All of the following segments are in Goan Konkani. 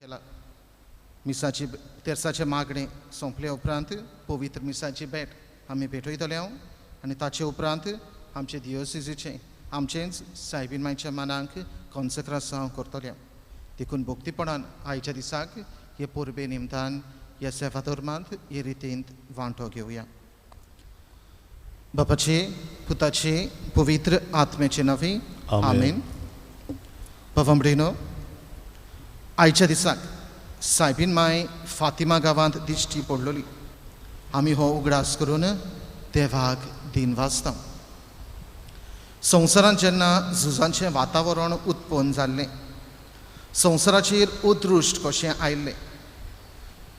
केला. मिसाची तेर्साचें मागणें सोंपले उपरांत पवित्र मिसाची भेट आमी भेटयतले आनी ताचे उपरांत आमचे दियोसिजीचें आमचेंच सायबीन मायच्या मानांक कॉन्सेक्रासांव करतले. देखून भक्तीपणान आयच्या दिसाक हे परबे निमतान ह्या सेवाधर्मांत हे रितींत वांटो घेवया. बापाचे, पुताचे, पवित्र आत्म्याचे नांवे आमेन. बाबा, आयच्या दिसाक सायबीन माय फातिमा गांवांत दिश्टी पडलोली. आमी हो उगडास करून देवाक दिन वाचता. संवसारांत जेन्ना झुजांचें वातावरण उत्पन्न जाल्लें, संवसाराचेर अदृश्ट कशें आयिल्लें,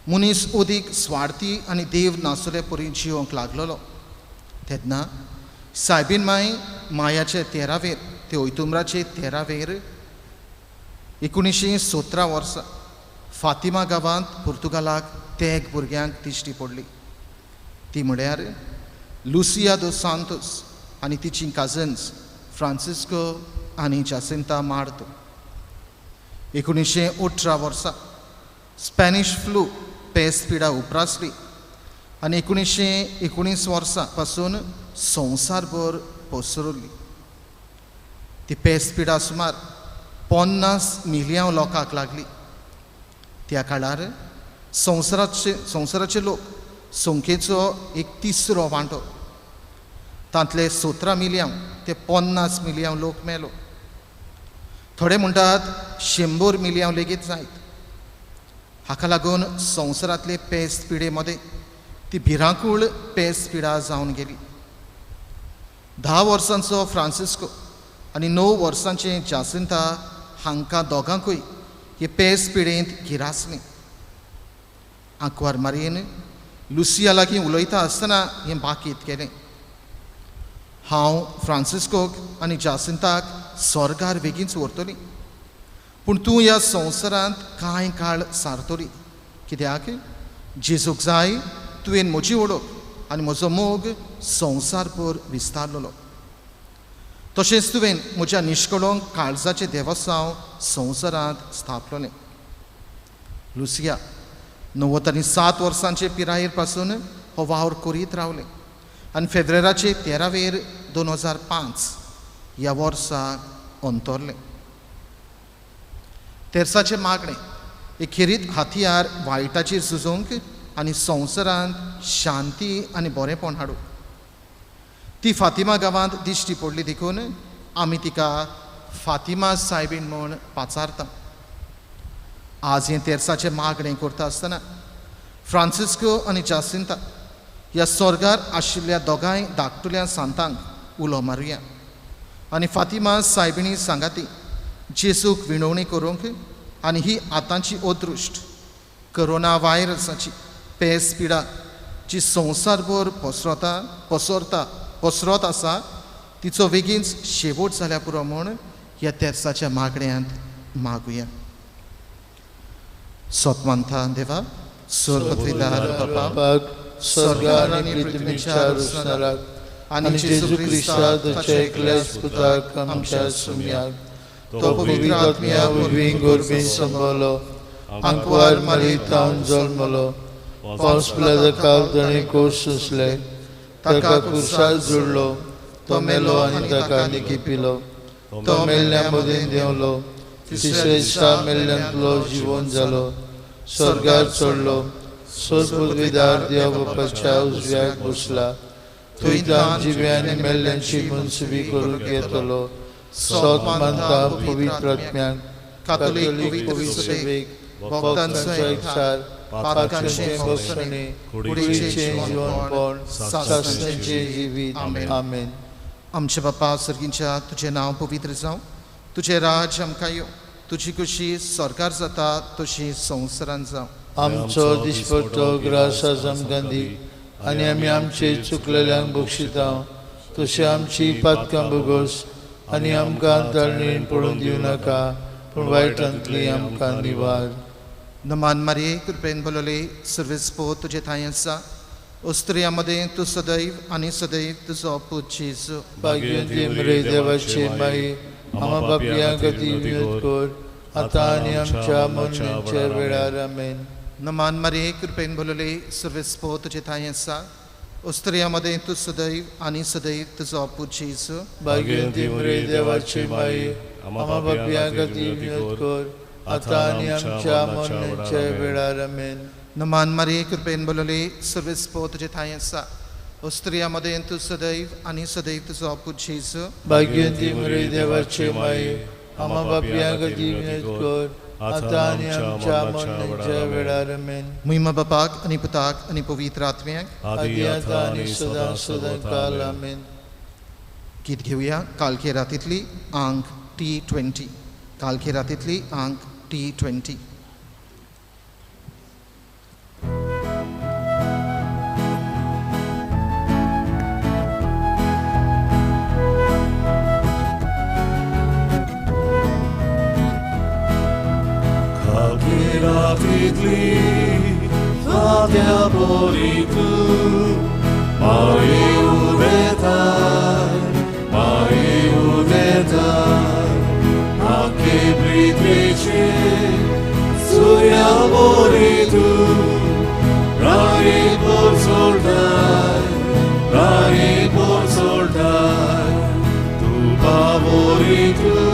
मनीस अदीक स्वार्थी आनी देव नासले परी जिवंक लागलेलो, तेन्ना सायबीन माय मायाचे तेरावेर ते ओयतुमराचे तेरावेर 1917 वर्सा फातिमा गांवांत पुर्तुगालाक तेग भुरग्यांक दिश्टी पडली. ती म्हळ्यार लुसिया दो सांतोस आनी तिची काजन्स फ्रांसिस्को आनी जासिंता मार्तो. 1918 वर्सा स्पॅनिश फ्लू पेस पिडा उप्रासली आनी 1919 वर्सां पासून संवसारभर पसरली. ती पेस पिडा सुमार 50 मिलयांव लोकांक लागली. त्या काळार संवसाराचे लोक संख्येचो एक तिसरो वांटो, तांतले 17 मिलयांव ते 50 मिलयांव लोक मेलो. थोडे म्हणटात 100 मिलयांव लेगीत जायत. हाका लागून संवसारांतले पेस पिडे मदें ती भिरांकूळ पेस पिडा जावन गेली. 10 वर्सांचो फ्रांसिस्को आनी 9 वर्सांचे जासिंता हांकां दोगांकूय हे पेस पिडेंत गिरासली. आंकवार मारयेन लुसिया लागीं उलयता आसतना हें बाकीत केलें, हांव फ्रांसिस्कोक आनी जासिंताक स्वर्गार बेगीनच व्हरतली, पूण तूं ह्या संवसारांत कांय काळ सारतली, कित्याक जेजूक जाय तुवें म्हजी वळख आनी म्हजो मोग संवसारभर विस्तारलेलो. तशेंच तुवें म्हज्या निश्कळोंक काळजाचें देवसांव संवसारांत स्थापलेलें. लुसिया 90 आनी 7 वर्सांचे पिरायेर पासून हो वावर करीत रावलें आनी फेब्रेराचे 13वेर 2005 ह्या वर्सा अंतरलें. तेर्साचें मागणें एक खेरीत हतियार वायटाचेर झुजोवंक आनी संवसारांत शांती आनी बरेंपण हाडूंक. ती फातिमा गांवांत दिश्टी पडली देखून आमी तिका फातिमा सायबीण म्हूण पाचारता. आज हें तेर्साचें मागणें करता आसतना फ्रांसिस्को आनी जासिंता ह्या स्वर्गार आशिल्ल्या दोगांय धाकटुल्या सांतांक उलो मारुया आनी फातिमा सायबिणी सांगाती जेजूक विणवणी करूंक आनी ही आतांची अदृश्ट कोरोना व्हायरसाची पेस पिडा जी संवसारभर पसरता पसरता पसरत आसा तिचो बेगीनच शेवट जाल्या पुरो म्हूण ह्या तेर्साच्या मागण्यांत मागुया. सोतमानता देवा, स्वर्गत्विदार बापा, स्वर्गार आनी पृथ्वीच्या रचणाराक आनी जेजू क्रिस्ता ताच्या एकल्याच पुताक आमच्या सुम्याक, तो पवित्र आत्म्या वरवीं गोरबीन संभवलो, आंकवार मारी तावन जल्मलो, पावस पिलादा ताणें कोस सोंसले, ताका कुर्सार जोडलो, तो मेलो आनी ताका निकिपिलो, तो मेल्ल्या मदीं देंवलो, तिसऱ्या दिसा मेल्ल्यांतलो जिवन जालो, स्वर्गार चडलो, स्वर्गपदवीदार देव बापाच्या उजव्याक बसला, थंय तावन जिव्या आनी मेल्ल्यांची मनसुबी करूंक येतलो. सोत मानता पवित्र आत्म्याक, कातोलीक पवित्र सभेक, भक्तांचो एकचार, पातकांचें भोगसणें, कुडीचें जिवनपण, सासणाचें जिवीत. आमेन. आमचे बापा सर्गींच्या, तुजें नांव पवित्र जावं, तुजें राज्य आमकां येवं, तुजी खुशी स्वर्गार जाता तशी संवसारांत जावं. आमचो दिसपट्टो ग्रास आज आमकां दी आनी आमी आमचे चुकलेल्यांक बक्षिता तशी आमची पातकां भोगोस आनी आमकां ताळणीन पडून दिवं नाका, पूण वायटांतली आमकां निवार. नमान मारये, कृपेन बोलले, सर्वेस्पो तुजे ठांय आसा, स्त्रियां मदें तूं सदैव आनी सदैव तुजो पूत जेजू भाग्यवंती मरे देवाची माई, आमा बापया खातीर विनोद कर आतां आनी आमच्या मरणाच्या वेळार आमेन. नमान मारिये, कृपेन भरलेली, सर्वेस्पोर तुजे ठांय आसा. स्त्रियां मदें तूं सदैव आनी सदैव तुजो पूत जेजू. भाग्यवंती मरिये, देवाची माई, आम्हा पापयां खातीर विनवणी कर, आतां आनी आमच्या मरणाच्या वेळार आमेन. नमान मारिये, कृपेन भरलेली, सर्वेस्पोर तुजे ठांय आसा. स्त्रियां मदें तूं सदैव आनी सदैव तुजो पूत जेजू. भाग्यवंती मरिये, देवाची माई, आम्हा पापयां खातीर विनवणी कर, आतां आनी आमच्या मरणाच्या वेळार आमेन. महिमा बापाक आनी पुताक आनी पवित्र आत्म्याक, आदी आतां आनी सदां सदां काल आमेन. गीत घेवया कालखे रातींतली आंक T20. कालखे रातींतली आंक T20. रातीतली फात्या बोरी तूं माई उदेताय, माई उदेताय. आखे पृथ्वीचे सुर्या बोरी तूं राणी पोरसोळटाय, राणी पोरसोळटाय. तूं बाबोरी तूं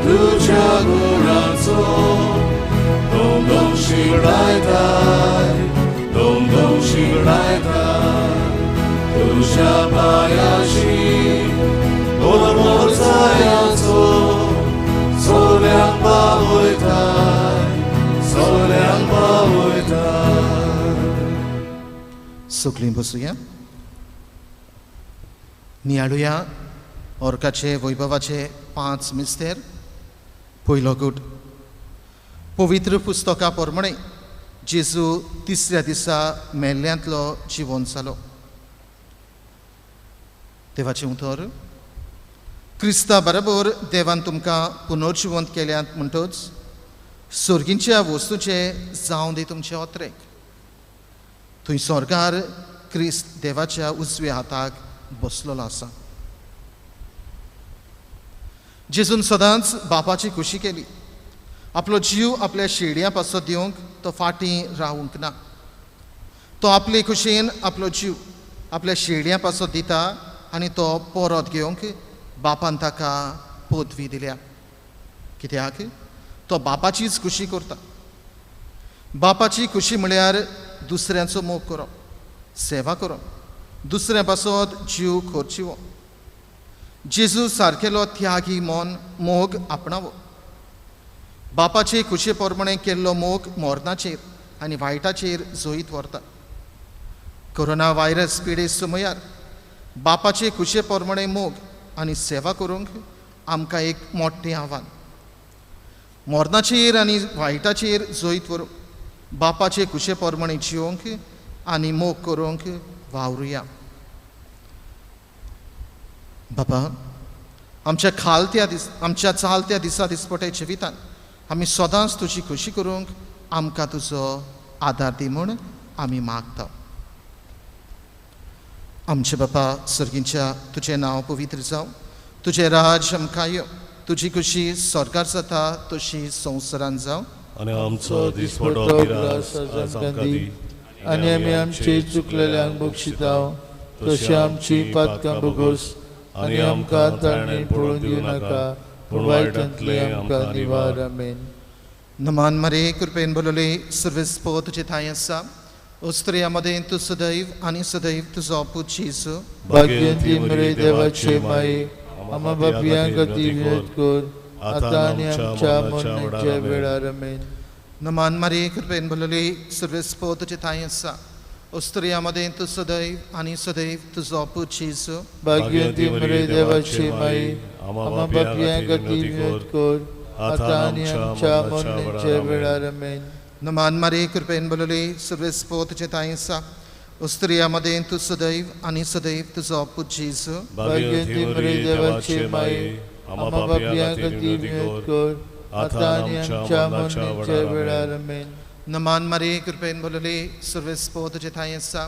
तुज्या गुणाचो दोम दोम शिवडायताय, दोम दोम शिवडायताय. तुज्या पायाशी मोर जायाचो सोल्यांक पावयताय, सोल्यांक पावयताय. सगळीं बसुया. नियाळुया ऑर्काचे वैभवाचे 5 मिस्तेर. पयलो गूट, पवित्र पुस्तका प्रमाणे जेजू तिसऱ्या दिसा मेल्ल्यांतलो जिवन जालो. देवाचें उतर, क्रिस्ता बरोबर देवान तुमकां पुनर्जिवंत केल्यात म्हणटच सर्गींच्या वस्तूचे जावं दी तुमचे अत्रेक. थंय स्वर्गार क्रिस्त देवाच्या उजव्या हाताक बसलेलो आसा. जेजून सदांच बापाची खुशी केली. आपलो जीव आपल्या शेड्यां पासत दिवंक तो फाटीं रावूंक ना. तो आपले खुशयेन आपलो जीव आपल्या शेड्यां पासत दिता आनी तो परत घेवंक बापान ताका पदवी दिल्या. कित्याक तो बापाचीच खुशी करता. बापाची खुशी म्हळ्यार दुसऱ्यांचो मोग करप, सेवा करप, दुसऱ्या पासत जीव खर्चिवप. जेजू सारकेलो त्यागी मन मोग आपणावो. बापाचे खुशे प्रमाणे केल्लो मोग मरणाचेर आनी वायटाचेर जैत व्हरता. कोरोना व्हायरस पिडे समयार बापाचे खुशे प्रमाणे मोग आनी सेवा करूंक आमकां एक मोठें आव्हान. मरणाचेर आनी वायटाचेर जैत व्हरूंक बापाचे खुशे प्रमाणे जिवंक आनी मोग करूंक वावरुया. बाबा, आमच्या खालत्या दीस आमच्या चालत्या दिसा दिसपट्या जिवितान आमी सदांच तुजी खुशी करूंक आमकां तुजो आदार दी म्हूण आमी मागता. आमचे बापा सर्गींच्या, तुजें नांव पवित्र जावं, तुजें राज आमकां येवं, तुजी खुशी स्वर्गार जाता तशी संवसारान जावं. आनी आमचो दिसपटो ग्रास आज आमकां दी, आनी आमी आमचे चुकलेल्यांक बक्षिता तशी आमची पातकां भोगोस, आनी आमकां ताणें पळोवन दिवं नाका, पूण वायटांतले आमकां निवार. आमेन. नमान मारिये, कृपेन भरलेली, सर्वेस्पोर तुजे ठांय आसा. स्त्रियां मदें तूं सदैव आनी सदैव तुजो पूत जेजू. भाग्यवंती मरिये, देवाची माई, आम्हा पापयां खातीर विनवणी कर, आतां आनी आमच्या मरणाच्या वेळार आमेन. नमान मारिये, कृपेन भरलेली, सर्वेस्पोर तुजे ठांय आसा. स्त्रियां मदें तूं सदैव आनी सदैव तुजो पूत जेजू. भाग्यवंती मरिये, देवाची माई, आम्हा पापयां खातीर विनवणी कर, आतां आनी आमच्या मरणाच्या वेळार आमेन. नमान मारिये, कृपेन भरलेली, सर्वेस्पोर तुजे ठांय आसा. स्त्रियां मदें तूं सदैव आनी सदैव तुजो पूत जेजू. भाग्यवंती मरिये, देवाची माई, आम्हा पापयां खातीर विनवणी कर, आतां आनी आमच्या मरणाच्या वेळार आमेन. नमान मारिये, कृपेन भरलेली, सर्वेस्पोर तुजे ठांय आसा.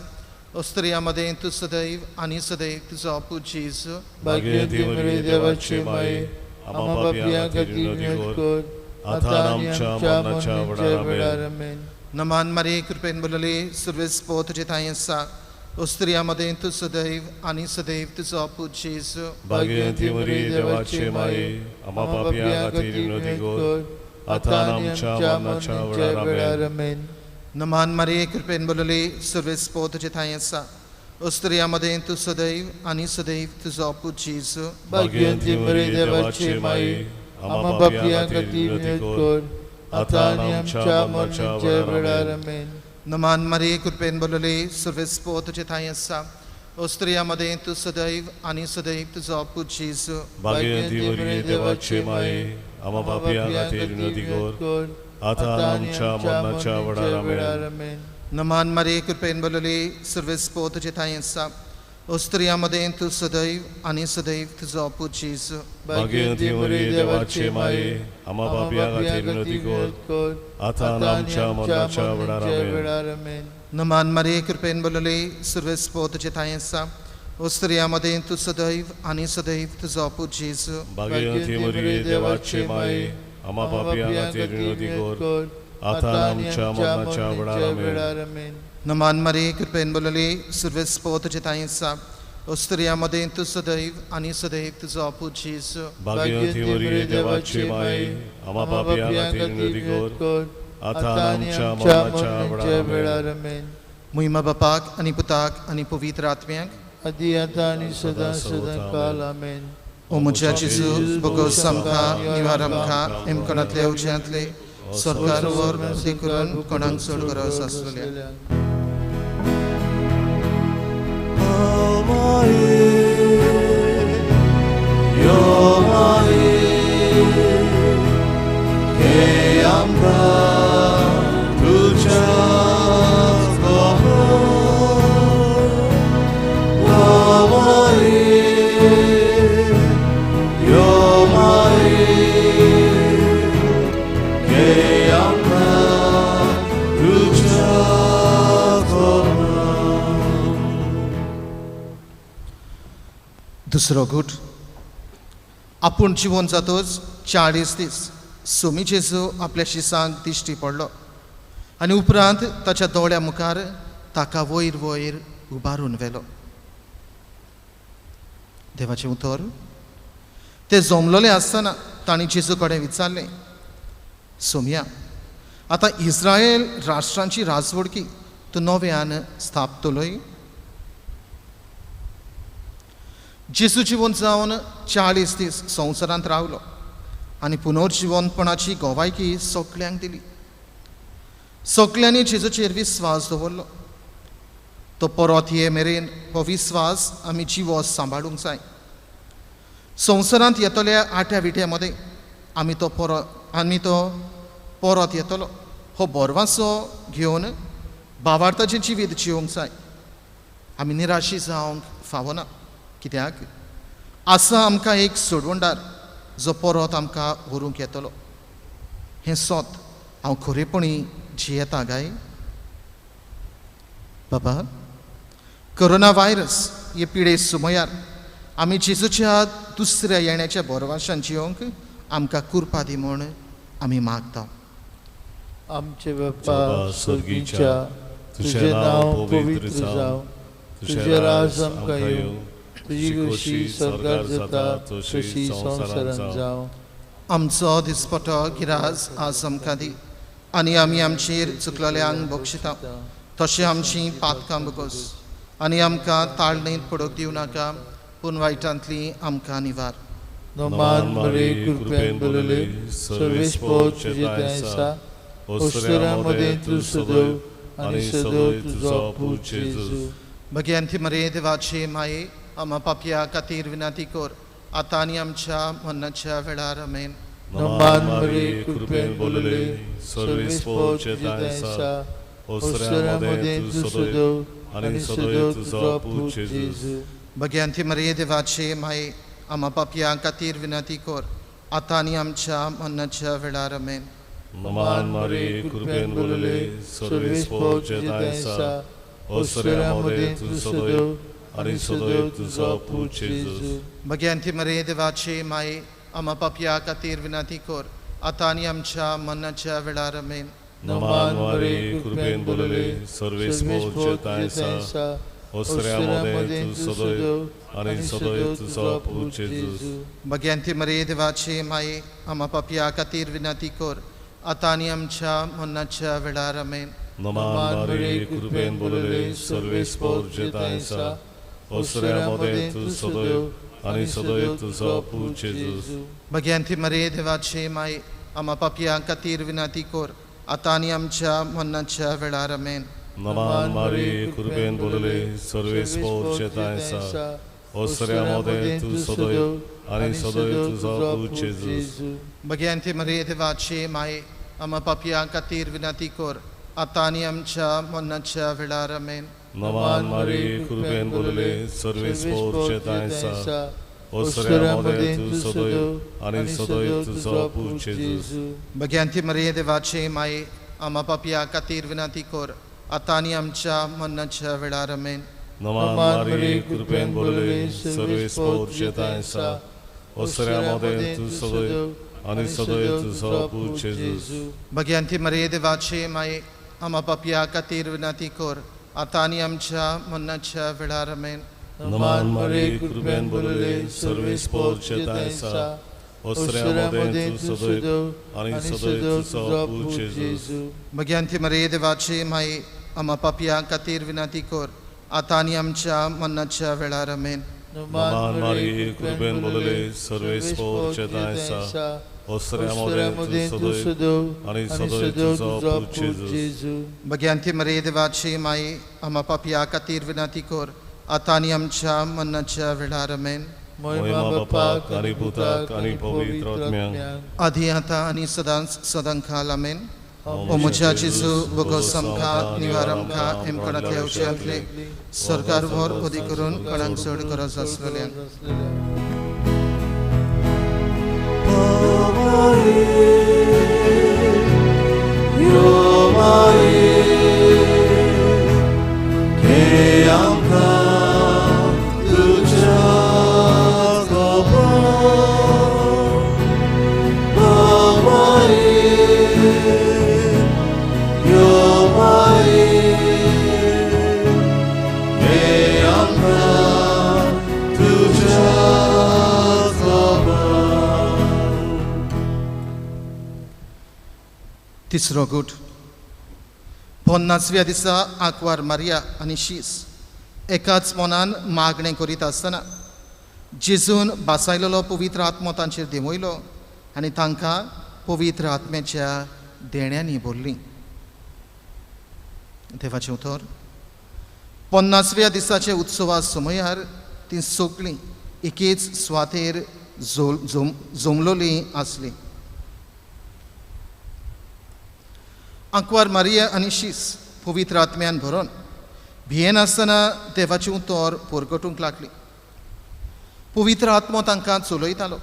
स्त्रियां मदें तूं सदैव आनी सदैव तुजो पूत जेजू. भाग्यवंती मरिये, देवाची माई, आम्हा पापयां खातीर विनवणी कर, आतां आमच्या मरणाच्या वेळार आमेन. नमान मारी कृपेन बोलली सुर्वेस पो तुजे थांय आसा स्त्रिया मदें तूं सदैव आनी सदैव तुजो पूत जेजू. भाग्यवंती मरी देवाचे माये आम्हा पापयां खातीर विनवती कर आतां आमच्या मरणाच्या वेळार आमेन. नमान मारी कृपेन बोलली सुर्वेस पो तुजे थांय आसा स्त्रिया मदें तूं सदैव आनी सदैव तुजो पूत जेजू. भाग्यवंती मरी देवाचे माये आम्हा पापयां खातीर विनवती कर आतां आमच्या मरणाच्या वेळार आमेन. नमान मारी कृपेन बोलली सुर्वेस पो तुजे थांय आसा स्त्रिया मदें तूं सदैव आनी सदैव तुजो पूत जेजू. भाग्यवंती मरी देवाचे माये आम्हा पापयां खातीर विनवती कर आतां आमच्या मरणाच्या वेळार आमेन. नमान मारी कृपेन बोलली सुर्वेस पो तुजे थांय आसा स्त्रिया मदें तूं सदैव आनी सदैव तुजो पूत जेजू. भाग्यवंती मरी देवाचे माये आम्हा पापयां खातीर विनवती कर आतां आमच्या मरणाच्या वेळार आमेन. नमान मारी कृपेन बोलली सुर्वेस पो तुजे थांय आसा स्त्रिया मदें तूं सदैव आनी सदैव तुजो पूत जेजू. भाग्यवंती मरी देवाचे माये आम्हा पापयां खातीर विनवती कर आतां आमच्या मरणाच्या वेळार आमेन. नमान मारी कृपेन बोलली सुर्वेस पो तुजे थांय आसा स्त्रिया मदें तूं सदैव आनी सदैव तुजो पूत जेजू. भाग्यवंती मरी देवाचे माये आम्हा पापयां खातीर विनवती कर आतां आमच्या मरणाच्या वेळार आमेन. महिमा बापाक आनी पुताक आनी पवित्र आत्म्याक आदी आतां आनी सदां सदां काल आमेन. ओ म्हज्या जेजू भोगोस आमकां निवार आमकां एमकणांतले उज्यांतले सरकार वर करून कोणाक चड गरज आसलेल्या. दुसरो घूट आपूण जिवन जातोच 40 दीस सोमी जेजू आपल्या शिसांक दिश्टी पडलो आनी उपरांत ताच्या दोळ्या मुखार ताका वयर वयर उबारून व्हेलो. देवाचें उतर ते जमलोले आसतना तांणी जेजू कडेन विचारलें, सोमया आतां इस्रायल राष्ट्रांची राजवडकी तूं नव्यान स्थापतलोय? जेजू जिवन जावन 40 दीस संवसारांत रावलो आनी पुनर्जिवनपणाची गवायकी सगल्यांक दिली. सगल्यांनी जेजूचेर विस्वास दवरलो. तो परत ये मेरेन हो विस्वास आमी जिवो सांबाळूंक जाय. संवसारांत येतल्या आट्या विट्या मदें आमी तो परत येतलो हो बोरवासो घेवन भावार्थाचें जिवीत जिवंक जाय. आमी निराशी जावंक फावना, कित्याक आसा आमकां एक सोडवणदार जो परत आमकां व्हरूंक येतलो. हें सोत हांव खरेपणी जियेता काय? बाबा, कोरोना व्हायरस हे पिडे सुमयार आमी जेजूच्या दुसऱ्या येण्याच्या बोरवाशान जिवंक आमकां कुरपा दी म्हूण आमी मागता. आमचे बापा स्वर्गीच्या, तुझें नांव पवित्र जावं, तुझें राज आमकां येवं, तुजी खोशी स्वर्गार जाता तशी संवसारांत जावं. आमचो दिसपटो गिराज आज आमकां दी आनी आमी आमचेर चुकलेल्यांक बक्षिता तशें आमची पातकां बगोस आनी आमकां ताळणेंत पडूंक दिवं नाका, पूण वायटांतली आमकां निवार. नमान मरे कृपेन बोलले सर्वेस्पोर तुझे थंय आसा, ओस्तरा मदें तूं सदैव आनी सदैव तुजो पूत जेजू. भग्यांती मरे देवाचे माये आमा पापया खातीर विनंती कर आतां आनी आमच्या मरणाच्या वेळार. आमेन. नमान मरे कृपेन बोलले सर्वेस्पोर तुझे थंय आसा, ओस्तरा मदें तूं सदैव आनी सदैव तुजो पूत जेजू. भग्यांती मरे देवाचे माये आमा पापया खातीर विनंती कर आतां आनी आमच्या मरणाच्या वेळार. आमेन. नमान मरे कृपेन बोलले सर्वेस्पोर तुझे थंय आसा, ओस्तरा मदें तूं सदैव आनी सदैव तुजो पूत जेजू. भग्यांती मरे देवाचे माये आमा पापया खातीर विनंती कर आतां आनी आमच्या मरणाच्या वेळार आमेन. नमान मारी कृपेन बोलले सर्वेस्पोर जेतायसा ओसऱ्या मदें तूं सदैव आनी सदैव तुजो पूत जेजूस. भग्यांती मरे देवाचे माये आमा पापया खातीर विनंती कर आतां आनी आमच्या मरणाच्या वेळार आमेन. नमान मारी कृपेन बोलले सर्वेस्पोर जेतायसा ओसऱ्या मदें तूं सदैव आनी सदैव तुजो पूत जेजूस. भग्यांती मरे देवाचे माये आमा पापया खातीर विनंती कर आतां आनी आमच्या मरणाच्या वेळार आमेन. नमान मारी कृपेन बोलले सर्वेस्पोर जेतायसा ओसऱ्या मदें तूं सदैव आनी सदैव तुजो पूत जेजूस. भग्यांती मरे देवाचे माये आमा पापया खातीर विनंती कर आतां आनी आमच्या मरणाच्या वेळार आमेन. नमान मारी कृपेन बोलले सर्वेस्पोर जेतायसा ओसऱ्या मदें तूं सदैव आनी सदैव तुजो पूत जेजूस. भग्यांती मरे देवाचे माये आमा पापया खातीर विनंती कर आतां आनी आमच्या मरणाच्या वेळार आमेन. नमान मारी कृपेन बोलले सर्वेस्पोर जेतायसा ओसऱ्या मदें तूं सदैव आनी सदैव तुजो पूत जेजूस. भग्यांती मरे देवाचे माये आमा पापया खातीर विनंती कर आतां आनी आमच्या मरणाच्या वेळार आमेन. नमान मारी कृपेन बोलले सर्वेस्पोर जेतायसा ओसऱ्या मदें तूं सदैव आनी सदैव तुजो पूत जेजूस. भग्यांती मरे देवाचे माये आमा पापया खातीर विनंती कर आतां आनी आमच्या मरणाच्या वेळार आमेन. नमान मारी कृपेन बोलले सर्वेस्पोर जेतायसा ओसऱ्या मदें तूं सदैव आनी सदैव तुजो पूत जेजूस. भग्यांती मरे देवाचे माये आमा पापया खातीर विनंती कर आतां आनी आमच्या मरणाच्या वेळार आमेन. महिमा बापाक आनी पुताक आनी पवित्र आत्म्याक आदी आतां आनी सदांच सदांकाल आमेन. ओ म्हज्या जेजू बोगस आमकां निवार आमकां हेमकणांतल्या उच्यांतले सरकार व्हर अदी करून कणांक चड गरज आसलेल्यांक. तिसरो गूट. 50व्या दिसा आंकवार मारिया आनी शीस एकाच मनान मागणें करीत आसतना जेजून बासायलेलो पवित्र आत्मो तांचेर देंवयलो आनी तांकां पवित्र आत्म्याच्या देण्यांनी भरलीं. देवाचें उतर. 50व्या दिसाचे उत्सवा समयार तीं सगळीं एकेच सुवातेर जमलोलीं आसलीं. आंकवार मारिया आनी शीस पवित्र आत्म्यान भरून भियेनासतना देवाचें उतर परगटूंक लागली. पवित्र आत्मो तांकां चलयतालो.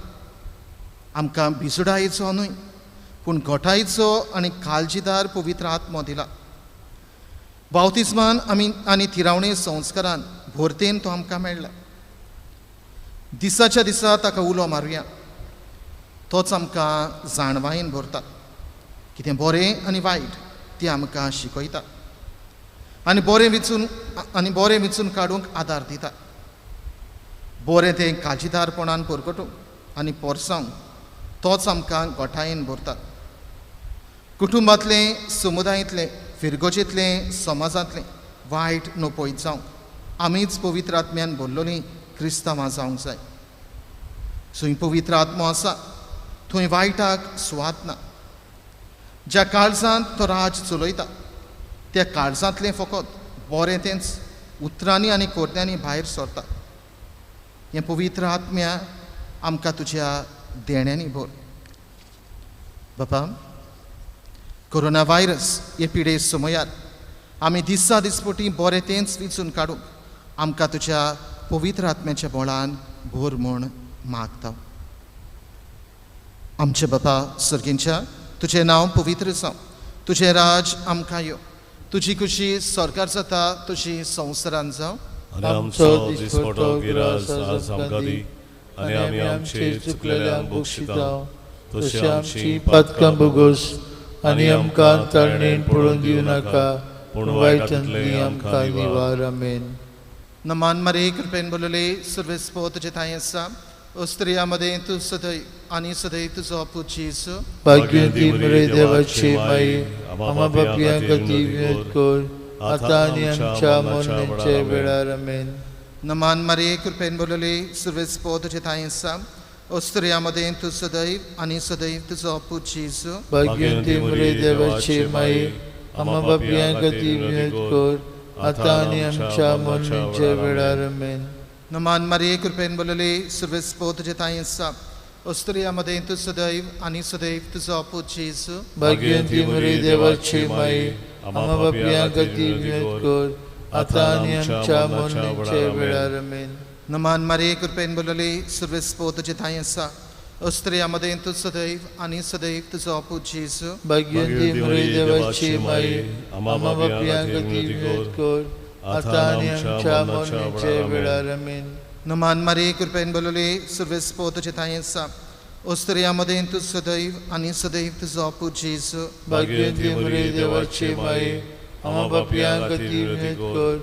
आमकां भिजुडायेचो न्हय पूण घोटायचो आनी काळजीदार पवित्र आत्मो दिला. बावतिज्मान आमी आनी थिरावणे संस्कारान भरतेन तो आमकां मेळ्ळा. दिसाच्या दिसा ताका उलो मारुया, तोच आमकां जाणवायेन भरता. कितें बरें आनी वायट तें आमकां शिकयता आनी बरें विचून काडूंक आदार दिता. बरें तें काळजीदारपणान परगटूंक आनी पोरसावंक तोच आमकां गोठायेन भरता. कुटुंबांतलें, समुदायांतलें, फिरगोजेंतलें, समाजांतलें वायट नपयत जावंक आमीच पवित्र आत्म्यान भरलेलीं क्रिस्तांवां जावंक जाय. जंय पवित्र आत्मो आसा थंय वायटाक सुवात ना. ज्या काळजांत तो राज चलयता त्या काळजांतलें फकत बरें तेंच उतरांनी आनी कोरत्यांनी भायर सरता. हें पवित्र आत्म्या आमकां तुज्या देण्यांनी भर. बाबा, कोरोना व्हायरस हे पिडे समयार आमी दिसा दिसपटी बरें तेंच विचून काडूंक आमकां तुज्या पवित्र आत्म्याच्या बळान भर म्हूण मागता. आमचे बाबा सर्गींच्या, तुजें नांव पवित्र जावं, तुजें राज आमकां यो, तुजी खुशी सरकार जाता तुजी संवसारान जावं. आनी आमचो दिसपटो गिरास आज आमकां दी आनी आमी आमचे चुकलेल्यांक बक्षिता तशी आमची पातकां भोगोस आनी आमकां ताळणेन पडून दिवं नाका, पूण वायटांतली आमकां निवार. आमेन. नमान मारे कृपेन बोलले सर्वेस्पो तुजे ठांय आसा, स्त्रिया मदें तूं सदैव आनी सदैव तुजो पूत जेजू. भाग्यवंती मरे देवाची माई, आम्हा पापयां खातीर विनंती कर, आतां आनी आमच्या मरणाच्या वेळार. आमेन. नमान मारे कृपेन बोलले सर्वेस्पो तुजे ठांय आसा, स्त्रिया मदें तूं सदैव आनी सदैव तुजो पूत जेजू. भाग्यवंती मरे देवाची माई, आम्हा पापयां खातीर विनंती कर, आतां आनी आमच्या मरणाच्या वेळार. आमेन. नमान मारे कृपेन बोलले सर्वेस्पो तुजे ठांय आसा, स्त्रिया मदें तूं सदैव आनी सदैव तुजो पूत जेजू. भाग्यवंती मरे देवाची माई, आम्हा पापयां खातीर विनंती कर, आतां आनी आमच्या मरणाच्या वेळार. आमेन. नमान मारे कृपेन बोलले सर्वेस्पो तुजे ठांय आसा, स्त्रिया मदें तूं सदैव आनी सदैव तुजो पूत जेजू. भाग्यवंती मरे देवाची माई, आम्हा पापयां खातीर विनंती कर, आतां आनी आमच्या मरणाच्या वेळार. आमेन. नमान मारे कृपेन बोलले सर्वेस्पो तुजे ठांय आसा, स्त्रिया मदें तूं सदैव आनी सदैव तुजो पूत जेजू. भाग्यवंती मरे देवाची माई, आम्हा पापयां खातीर विनंती कर,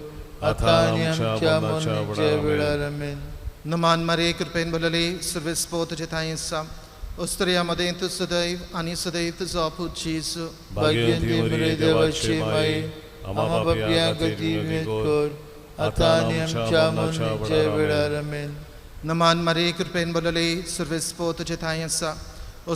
आतां आनी आमच्या मरणाच्या वेळार. आमेन. नमान मारे कृपेन बोलले सर्वेस्पो तुजे ठांय आसा, स्त्रिया मदें तूं सदैव आनी सदैव तुजो पूत जेजू. भाग्यवंती मरे देवाची माई, आम्हा पापयां खातीर विनंती कर, आतां आनी आमच्या मरणाच्या वेळार. आमेन. नमान मारे कृपेन बोलले सर्वेस्पो तुजे ठांय आसा,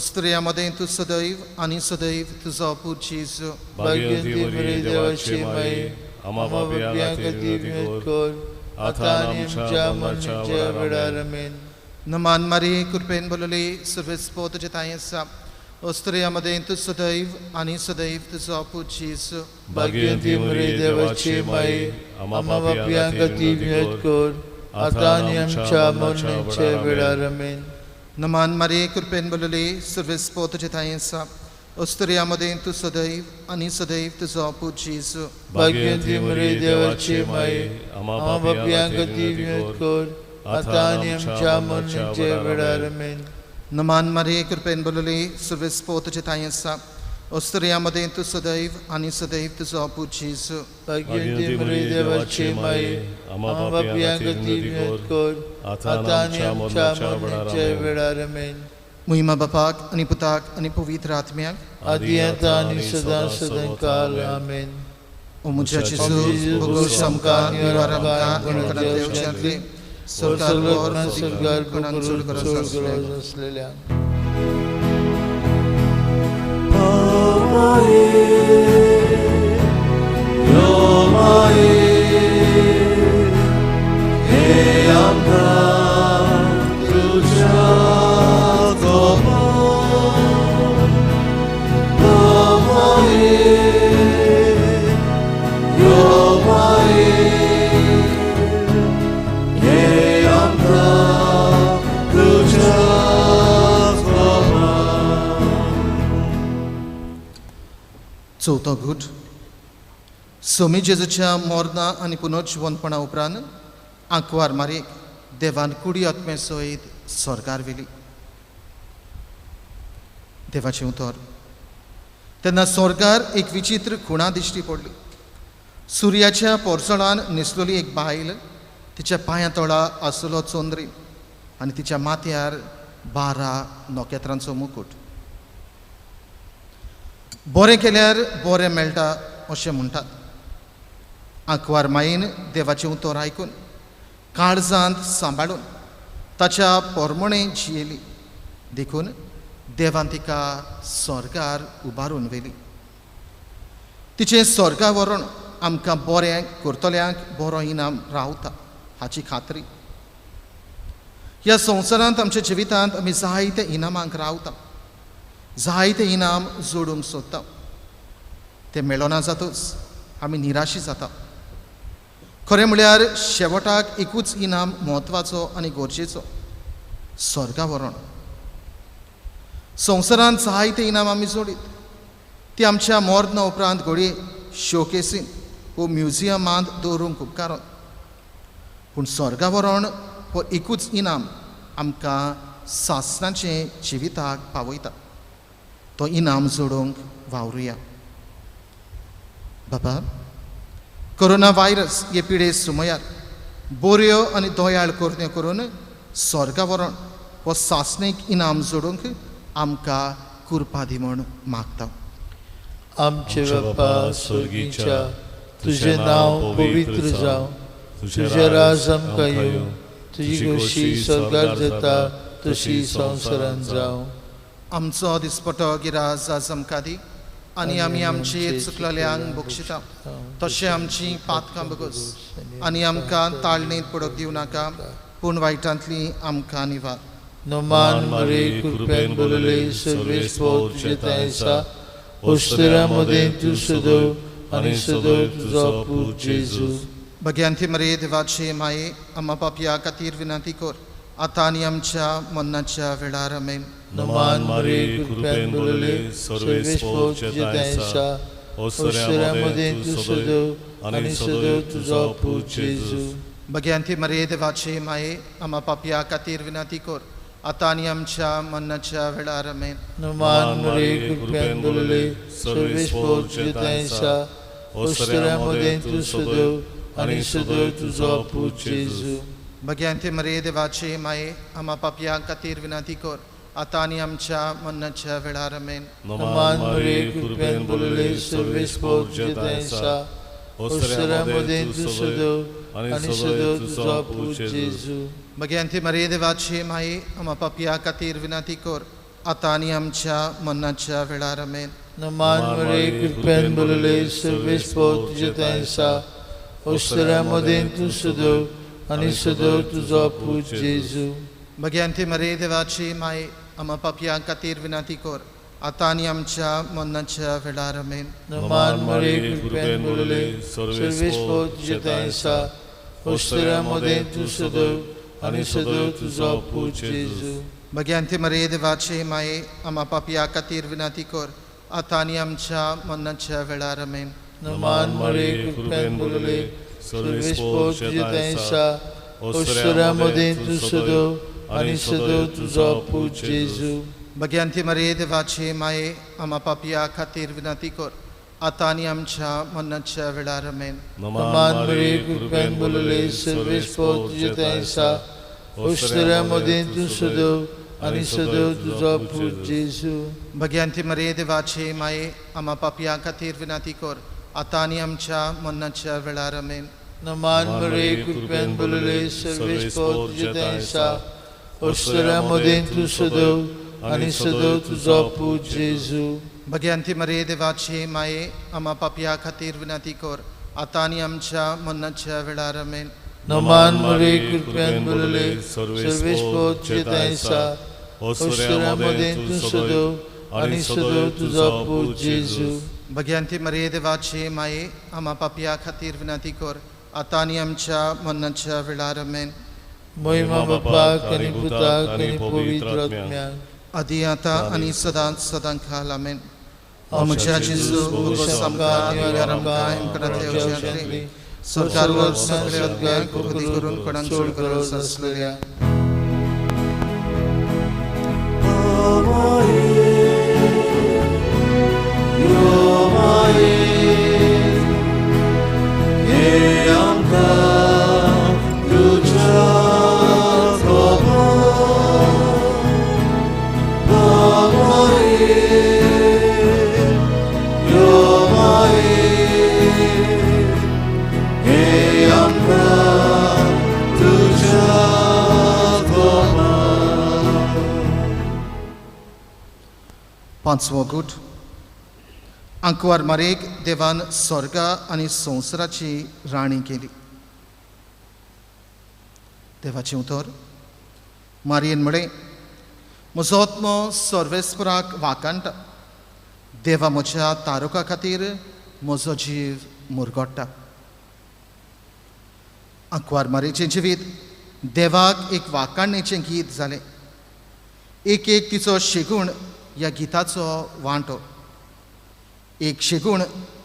स्त्रिया मदें तूं सदैव आनी सदैव तुजो पूत जेजू. भाग्यवंती मरे देवाची माई, आम्हा पापयां खातीर विनंती कर, आतां आनी आमच्या मरणाच्या वेळार. आमेन. नमान मारे कृपेन बोलले सर्वेस्पो तुजे ठांय आसा, स्त्रिया मदें तूं सदैव आनी सदैव तुजो पूत जेजू. भाग्यवंती मरे देवाची माई, आम्हा पापयां खातीर विनंती कर, आतां आनी आमच्या मरणाच्या वेळार. आमेन. नमान मारे कृपेन बोलले सर्वेस्पो तुजे ठांय आसा, स्त्रिया मदें तूं सदैव आनी सदैव तुजो पूत जेजू. भाग्यवंती मरे देवाची माई, आम्हा पापयां खातीर विनंती कर, आतां आनी आमच्या मरणाच्या वेळार. आमेन. नमान मारे कृपेन बोलले सर्वेस्पो तुजे ठांय आसा, स्त्रिया मदें तूं सदैव आनी सदैव तुजो पूत जेजू. भाग्यवंती मरे देवाची माई, आम्हा पापयां खातीर विनंती कर, आतां आनी आमच्या मरणाच्या वेळार. आमेन. महिमा बापाक आनी पुताक आनी पवित्र आत्म्याक, आदी आतां आनी सदां सदां काल. आमेन. ओ म्हज्या जेजू, भोगोस आमकां, निवार आमकां, देवच्यातली सरकार सरकार कोणाक चड गरज आसलें. आसलेल्या. चवथो घूट. सोमी जेजूच्या मोरना आनी पुनर्जिवनपणा उपरांत आंकवार मारयेक देवान कुडी आत्मे सयत स्वर्गार व्हेली. देवाचें उतर. तेन्ना स्वर्गार एक विचित्र खुणा दिश्टी पडली. सुर्याच्या पोरसणान न्हेसलेली एक बायल, तिच्या पांया तळा आसलो चंद्री आनी तिच्या माथ्यार 12 नखेत्रांचो मुकूट. बरें केल्यार बरें मेळटा अशें म्हणटात. आंकवार मायेन देवाचें उतर आयकून काळजांत सांबाळून ताच्या पोरमणे जियेली, देखून देवान तिका स्वर्गार उबारून व्हेली. तिचें स्वर्गा व्हरून आमकां बरें करतल्यांक बरो इनाम रावता हाची खात्री. ह्या संवसारांत आमच्या जिवितांत आमी जायते इनामांक रावता, जायते इनाम जोडूंक सोदता. ते मेळना जातूच आमी निराशी जाता. खरें म्हळ्यार शेवटाक एकूच इनाम म्हत्वाचो आनी गरजेचो, स्वर्गा व्हरण. संवसारांत जायते इनाम आमी जोडीत, ती आमच्या मरणा उपरांत घडये शोकेसीन वो म्युझियमांत दवरूंक उपकारत, पूण स्वर्गा व्हरण हो एकूच इनाम आमकां सासणाचें जिविताक पावयता. तो इनाम जोडूंक वावरुया. बाबा, कोरोना व्हायरस हे पिडे सुमयार बऱ्यो आनी दयाळ करण्यो करून स्वर्गा व्हरोन हो सासणीक इनाम जोडूंक आमकां कृपा दी म्हूण मागता. आमचे बापा स्वर्गीच्या, तुझें नांव पवित्र जावं, तुजें राज आमकां येवं, तुजी खोशी स्वर्गार जाता तशी संवसारांत जावं. आमचो दिसपटो गिराज आज आमकां दी आनी आमी आमची चुकलेल्यांक बक्षिता तशें आमची पातकां बगस आनी आमकां ताळणींत पडोवंक दिवं नाका, पूण वायटांतली आमकां निवार. नमान मरे कृपेन बोलले सर्वेस्पोर तुजे थंय आसा, ओस्तरा मदें तूं सदो आनी सदो तुजो पूत जेजू. भग्यांती मरे देवाचे माये आमा पापया खातीर विनंती कर आतां आनी आमच्या मरणाच्या वेळार. आमेन. नमान मरे कृपेन बोलले सर्वेस्पोर तुजे थंय आसा, ओस्तरा मदें तूं सदो आनी सदो तुजो पूत जेजू. भग्यांती मरे देवाचे माये आमा पापया खातीर विनंती कर आतां आनी आमच्या मरणाच्या वेळार. आमेन. नमान मरे कृपेन बोलले सर्वेस्पोर तुजे थंय आसा, ओस्तरा मदें तूं सदो आनी सदो तुजो पूत जेजू. भग्यांती मरे देवाचे माये आमा पापया खातीर विनंती कर आतां आनी आमच्या मरणाच्या वेळार. आमेन. नमान मरे कृपेन बोलले सर्वेस्पोर तुजे थंय आसा, ओस्तरा मदें तूं सदो आनी सदो तुजो पूत जेजू. भग्यांती मरे देवाचे माये आमा पापया खातीर विनंती कर आतां आनी आमच्या मरणाच्या वेळार. आमेन. नमान मरे कृपेन बोलले सर्वेस्पोर तुजे थंय आसा, ओस्तरा मदें तूं सदो आनी सदो तुजो पूत जेजू. भग्यांती मरे देवाचे माये आमा पापया खातीर विनंती कर आतां आनी आमच्या मरणाच्या वेळार. आमेन. नमान मरे कृपेन बोलले सर्वेस्पोर तुजे थंय आसा, ओस्तरा मदें तूं सदो आनी सदो तुजो पूत जेजू. भग्यांती मरे देवाचे माये आमा पापया खातीर विनंती कर आतां आनी आमच्या मरणाच्या वेळार. आमेन. नमान मरे कृपेन बोलले सर्वेस्पोर तुजे थंय आसा, ओस्तरा मदें तूं सदो आनी सदो तुजो पूत जेजू. भग्यांती मरे देवाचे माये आमा पापया खातीर विनंती कर आतां आनी आमच्या मरणाच्या वेळार. आमेन. नमान मरे कृपेन बोलले सर्वेस्पोर तुजे थंय आसा, ओस्तरा मदें तूं सदो आनी सदो तुजो पूत जेजू. भग्यांती मरे देवाचे माये आमा पापया खातीर विनंती कर आतां आनी आमच्या मरणाच्या वेळार. आमेन. नमान मरे कृपेन बोलले सर्वेस्पोर तुजे थंय आसा, ओस्तरा मदें तूं सदो आनी सदो तुजो पूत जेजू. भग्यांती मरे देवाचे माये आमा पापया खातीर विनंती कर आतां आनी आमच्या मरणाच्या वेळार. आमेन. नमान मरे कृपेन बोलले सर्वेस्पोर तुजे थंय आसा, ओस्तरा मदें तूं सदो आनी सदो तुजो पूत जेजू. भग्यांती मरे देवाचे माये आमा पापया खातीर विनंती कर आतां आनी आमच्या मरणाच्या वेळार. आमेन. महिमा बापाक आनी पुताक आनी पवित्र आत्म्याक, आदी आतां आनी सदांच सदां खाल. आमेन. आमच्या जेजू उगोस आमकां निवार आमकां येवचे सरकार सगळे कृती करून कोणाक चड गरज आसलेल्या. पांचवो गूट. आंकवार मारेक देवान स्वर्गा आनी संवसाराची राणी केली. देवाचें उतर मारयेन म्हळें, म्हजो आत्मो सर्वेस्पराक वाकाणटा, देवा म्हज्या तारुका खातीर म्हजो जीव मुरगोडटा. आंकवार मारेचें जिवीत देवाक एक वाकाणणेचें गीत जालें. एक एक तिचो शेगूण ह्या गिताचो वांटो. एक शेगूण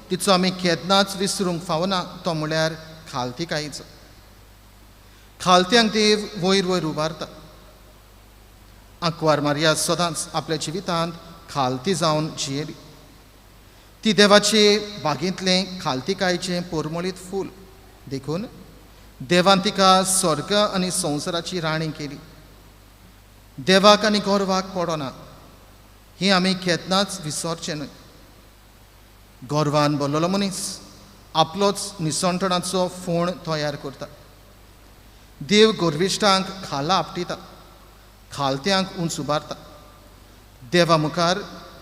तिचो आमी केन्नाच विसरूंक फावना, तो म्हळ्यार खालतीकायेचो. खालत्यांक देव वयर वयर उबारता. आंकवार मारिया सदांच आपल्या जिवितांत खालती जावन जियेली. ती देवाचे बागेंतलें खालतिकायचें पोरमोळीत फूल देखून देवान तिका स्वर्ग आनी संवसाराची राणी केली. देवाक आनी गोरवाक पडना ही आमी केन्नाच विसरचें न्हय. गोरवान भरलेलो मनीस आपलोच निसणटणाचो फोण तयार करता. देव गोरविश्टांक खाला आपटिता, खालत्यांक उंच उबारता. देवा मुखार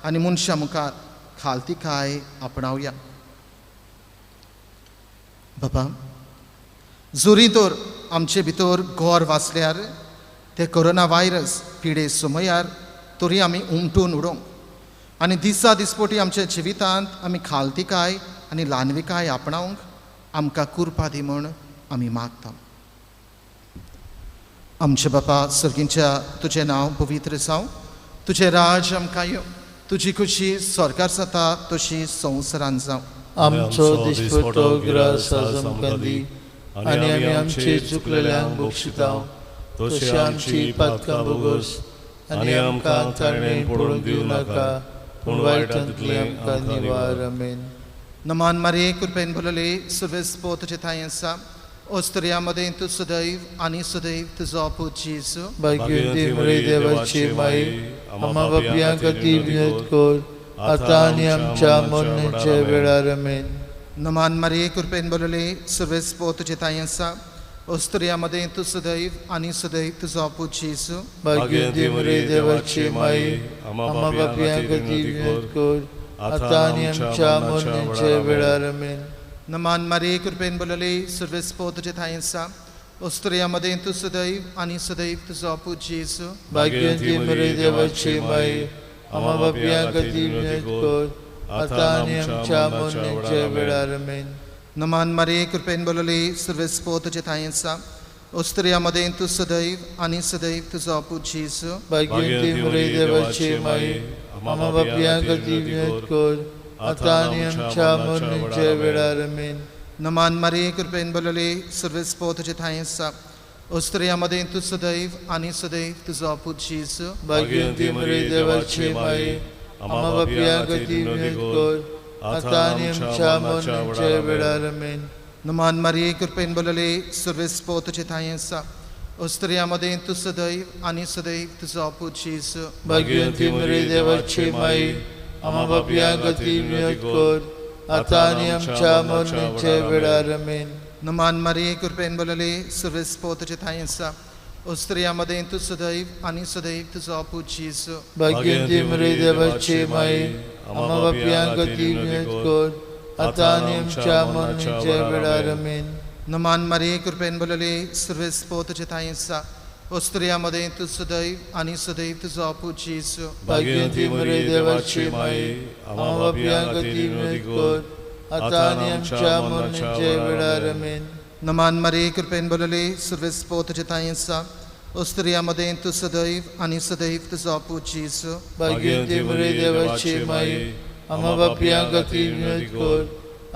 आनी मनशां मुखार खालतिकाय आपणावया. बाबा, जरी तर आमचे भितर गोर वाचल्यार ते कोरोना व्हायरस पिडे समयार तरी आमी उमटून उडोवंक आनी दिसा दिसपोटी आमच्या जिवितांत आमी खालतिकाय आनी ल्हानविकाय आपणावंक आमकां कुरपा दी म्हूण आमी मागता. आमचे बापा सर्गींच्या, तुजें नांव पवित्र जावं, तुजें राज आमकां येवं, तुजी खुशी स्वर्गार जाता तशी संवसारांत जावं. आमचो दिसपटो ग्रास आज आमकां दी आनी आमी आमचे चुकलेल्यांक बक्षिता तशी आमची पातकां भोगोस आनी आमकां ताणें पडून दिवं नाका पूण वायटांतली आमकां निवार. आमेन. नमान मारिये, कृपेन भरलेली, सुवेस्पो तुजे ठांय आसा, अस्तुऱ्यां मदें तूं सदैव आनी सदैव तुजो पूत जेजू. भाग्यवती मरिये देवाची माई, आम्हा पापयां खातीर विनंती कर आतां आनी आमच्या मरणाच्या वेळार. आमेन. नमान मारिये, कृपेन भरलेली, सुवेस्पो तुजे ठांय आसा, अस्तुऱ्यां मदें तूं सदैव आनी सदैव तुजो पूत जेजू. भाग्यवती मरिये देवाची माई, आम्हा पापयां खातीर विनंती कर आतां आनी आमच्या मरणाच्या वेळार. आमेन. नमान मारिये, कृपेन भरलेली, सुवेस्पो तुजे ठांय आसा, अस्तुऱ्यां मदें तूं सदैव आनी सदैव तुजो पूत जेजू. भाग्यवती मरिये देवाची माई, आम्हा पापयां खातीर विनंती कर आतां आनी आमच्या मरणाच्या वेळार. आमेन. नमान मारिये, कृपेन भरलेली, सुवेस्पो तुजे ठांय आसा, अस्तुऱ्यां मदें तूं सदैव आनी सदैव तुजो पूत जेजू. भाग्यवती मरिये देवाची माई, आम्हा पापयां खातीर विनंती कर आतां आनी आमच्या मरणाच्या वेळार. आमेन. नमान मारिये, कृपेन भरलेली, सुवेस्पो तुजे ठांय आसा, अस्तुऱ्यां मदें तूं सदैव आनी सदैव तुजो पूत जेजू. भाग्यवती मरिये देवाची माई, आम्हा पापयां खातीर विनंती कर आतां आनी आमच्या मरणाच्या वेळार. आमेन. नमान मारिये, कृपेन भरलेली, सुवेस्पो तुजे ठांय आसा, अस्तुऱ्यां मदें तूं सदैव आनी सदैव तुजो पूत जेजू. भाग्यवती मरिये देवाची माई, आम्हा पापयां खातीर विनंती कर आतां आनी आमच्या मरणाच्या वेळार. आमेन. नमान मारिये, कृपेन भरलेली, सुवेस्पो तुजे ठांय आसा, अस्तुऱ्यां मदें तूं सदैव आनी सदैव तुजो पूत जेजू. भाग्यवती मरिये देवाची माई, आम्हा पापयां खातीर विनंती कर आतां आनी आमच्या मरणाच्या वेळार. आमेन. नमान मारिये, कृपेन भरलेली, सुवेस्पो तुजे ठांय आसा, अस्तुऱ्यां मदें तूं सदैव आनी सदैव तुजो पूत जेजू. भाग्यवती मरिये देवाची माई, आम्हा पापयां खातीर विनंती कर आतां आनी आमच्या मरणाच्या वेळार. आमेन. नमान मारिये, कृपेन भरलेली, सुवेस्पो तुजे ठांय आसा, अस्तुऱ्यां मदें तूं सदैव आनी सदैव तुजो पूत जेजू. भाग्यवती मरिये देवाची माई, आम्हा पापयां खातीर विनंती कर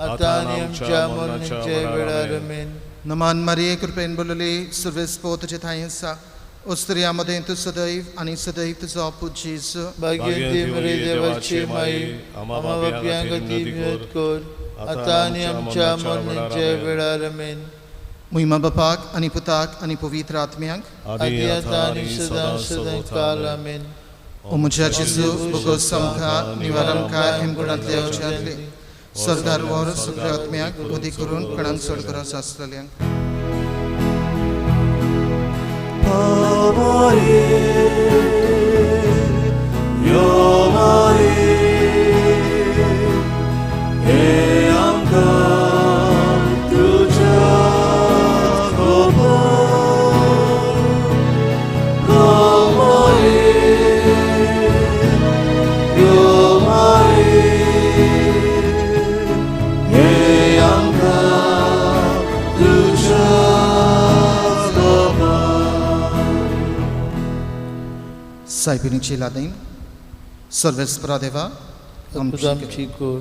आतां आनी आमच्या मरणाच्या वेळार. आमेन. नमान मारिये, कृपेन भरलेली, सुवेस्पो तुजे ठांय आसा, अस्तुऱ्यां मदें तूं सदैव आनी सदैव तुजो पूत जेजू. भाग्यवती मरिये देवाची माई, आम्हा पापयां खातीर विनंती कर आतां आनी आमच्या मरणाच्या वेळार. आमेन. महिमा बापाक आनी पुताक आनी पवित्र आत्म्याक, आदी आतां आनी सदां सदां काल. आमेन. ओ म्हज्या जेजू, भोगोस आमकां, निवार आमकां हेमगुणांतले अवचारले स्वर्गार वर सगळ्या आत्म्याक उदी करून कणांक चड गरज आसलेल्यांक. सायबिणीची लादीन सर्वेस्परा देवा आमची कोर,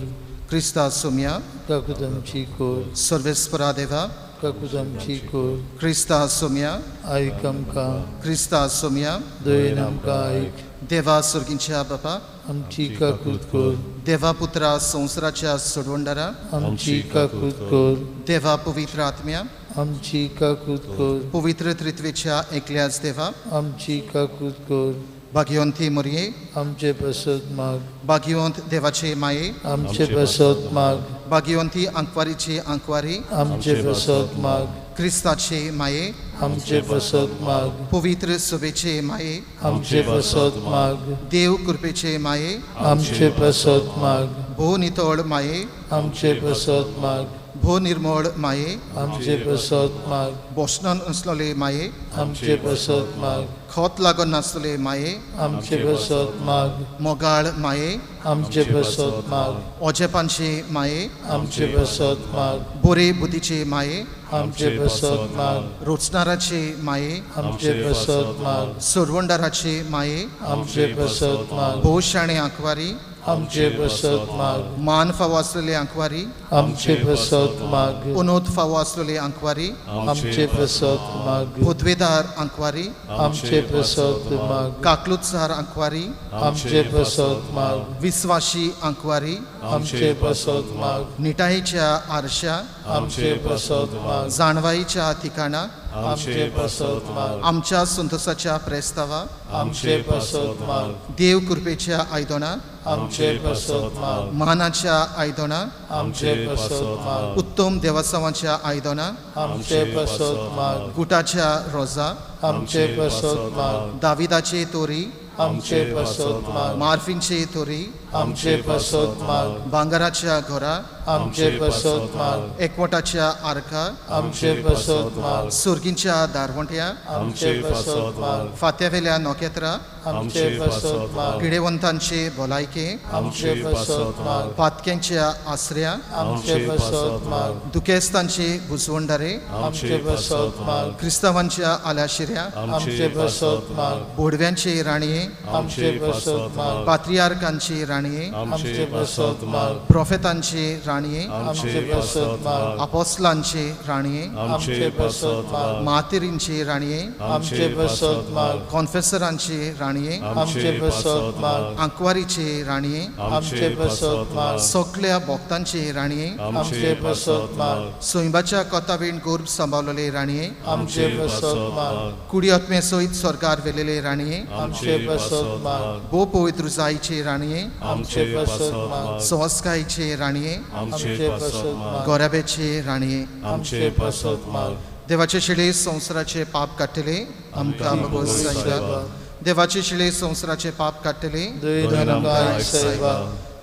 क्रिस्ता सोम्या ताकद आमची कोर, सर्वेस्परा देवा काकूत आमची कर। क्रिस्ता सोम्या आयक आमकां। क्रिस्ता सोम्या दयेन आमकां आयक। देवा सुर्गींच्या बापा आमची काकूत कर। देवा पुत्रा संवसाराच्या सोडवणदारा आमची काकूत कर। देवा पवित्र आत्म्या आमची काकूत कर। पवित्र त्रित्वेच्या एकल्याच देवा आमची काकूत कर। भाग्यवंती मोरये आमचे पासत माग। भाग्यवंत देवाचे माये आमचे पासत माग। भाग्यवंती आंकवारीचे आंकवारी आमचे पासत माग। क्रिस्ताचे माये आमचे पासत माग। पवित्र सभेचे माये आमचे पासत माग। देव कृपेचे माये आमचे पासत माग। भो नितळ माये आमचे पासत माग। भो निर्मळ माये आमचे पासत माग। बोसणन आसलेले माये आमचे पासत माग। खत लागून नासलेले माये आमचे पासत माग। मोगाळ माये आमचे पासत माग। ओजेपांचे माये आमचे पासत माग। बोरे बुद्धीचे माये आमचे पासत माग। रोचणाराचे माये आमचे पासत माग। सोडवणदाराचे माये आमचे पासत माग। भोव शाणे आंकवारी आमचे पासत माग। मान फावो आसलेले आंकवारी आमचे पासत माग। उनोद फावो आसलेले आंकवारी आमचे पासत माग। पदवेदार आंकवारी आमचे पासत माग। काकलुतसार आंकवारी आमचे पासत माग। विस्वाशी आंकवारी आमचे पासत माग। निटायेच्या आरशा आमचे पासत माग। जाणवाईच्या ठिकाणा आमचे पासत माग। आमच्या संतोषाच्या प्रस्तावा आमचे पासत माग। देव कृपेच्या आयदोना आमचे पासत माग। मानाच्या आयदोना आमचे पासत माग। उत्तम देवसावांच्या आयदोना आमचे पासत माग। गुटाच्या रोजा आमचे पासत माग। दाविदाचे तोरी आमचे पासत माग। मार्फिनचे तोरी आमचे पासत माग। भांगराच्या घरा आमचे पासत माग। एकवटाच्या आरका आमचे पासत माग। सुर्गींच्या दारवंट्या आमचे पासत माग। फात्यावेल्या नखेत्रा आमचे पासत माग। पिडेवंतांचे भलायके आमचे पासत माग। पातक्यांच्या आसऱ्या आमचे पासत माग। दुखेस्तांचे बुजवणदारे आमचे पासत माग। क्रिस्तावांच्या आलाशिऱ्या आमचे पासत माग। बोडव्यांचे राणये आमचे पासत माग। पात्रियार्कांचे राणये आमचे पासत माग। प्रोफेतांचे राणये आमचे पासत माग। अपोस्लांचे राणये आमचे पासत माग। मातेरींचे राणये आमचे पासत माग। कॉन्फेसरांचे राणये आमचे पासत माग। आंकवारीचे राणये आमचे पासत माग। सगळ्या भक्तांचे राणये आमचे पासत माग। सोंयबाच्या कोतावीण गोर्ब सांबाळलेले राणये आमचे पासत माग। कुडी आत्मे सयत स्वर्गार व्हेलेले राणये आमचे पासत माग। भोव पवित्र जायचे राणये आमचे पासत माग। संस्कायचे राणये आमचे पासत माग। गोराब्याचे राणये आमचे पासत माग। देवाचे शिळे संवसाराचे पाप काडटले आमकां भोगोस सायबा। देवाचे शिळे संवसाराचे पाप काडटले दयेन आमकां आयक सायबा।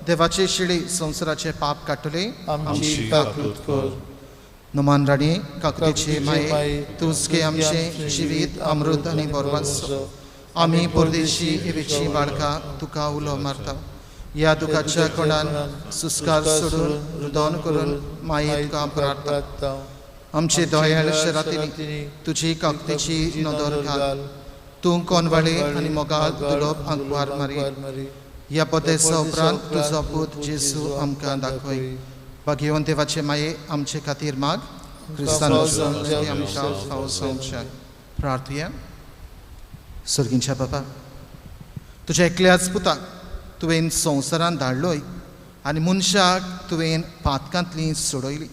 देवाचे शिळे संवसाराचे पाप काडटले आमची काकूत कर। नमान राणी काकुतीचे माये तुझके आमचे जिवीत अमृत आनी बरवास। आमी परदेशी एवेची बाळका तुका उलो मारता। ह्या दुखाच्या कोणान सुस्कार सोडून रुदन करून माये तुका प्रार्थना। आमचे दयाळ शरातींनी तुजी काकुतीची नदर घाल। तूं कोनवाळे आनी मोगाळ दुलोब आंकवार मारी। ह्या पदेसा उपरांत तुजो पूत जेजू आमकां दाखय। भाग्यवंत देवाचे माये आमचे खातीर माग। क्रिस्तान आमकां फावो जावच्या प्रार्थुया। सर्गींच्या बाबा तुज्या एकल्याच पुताक तुवें संवसारांत धाडलोय आनी मनशाक तुवें पातकांतली सोडयली।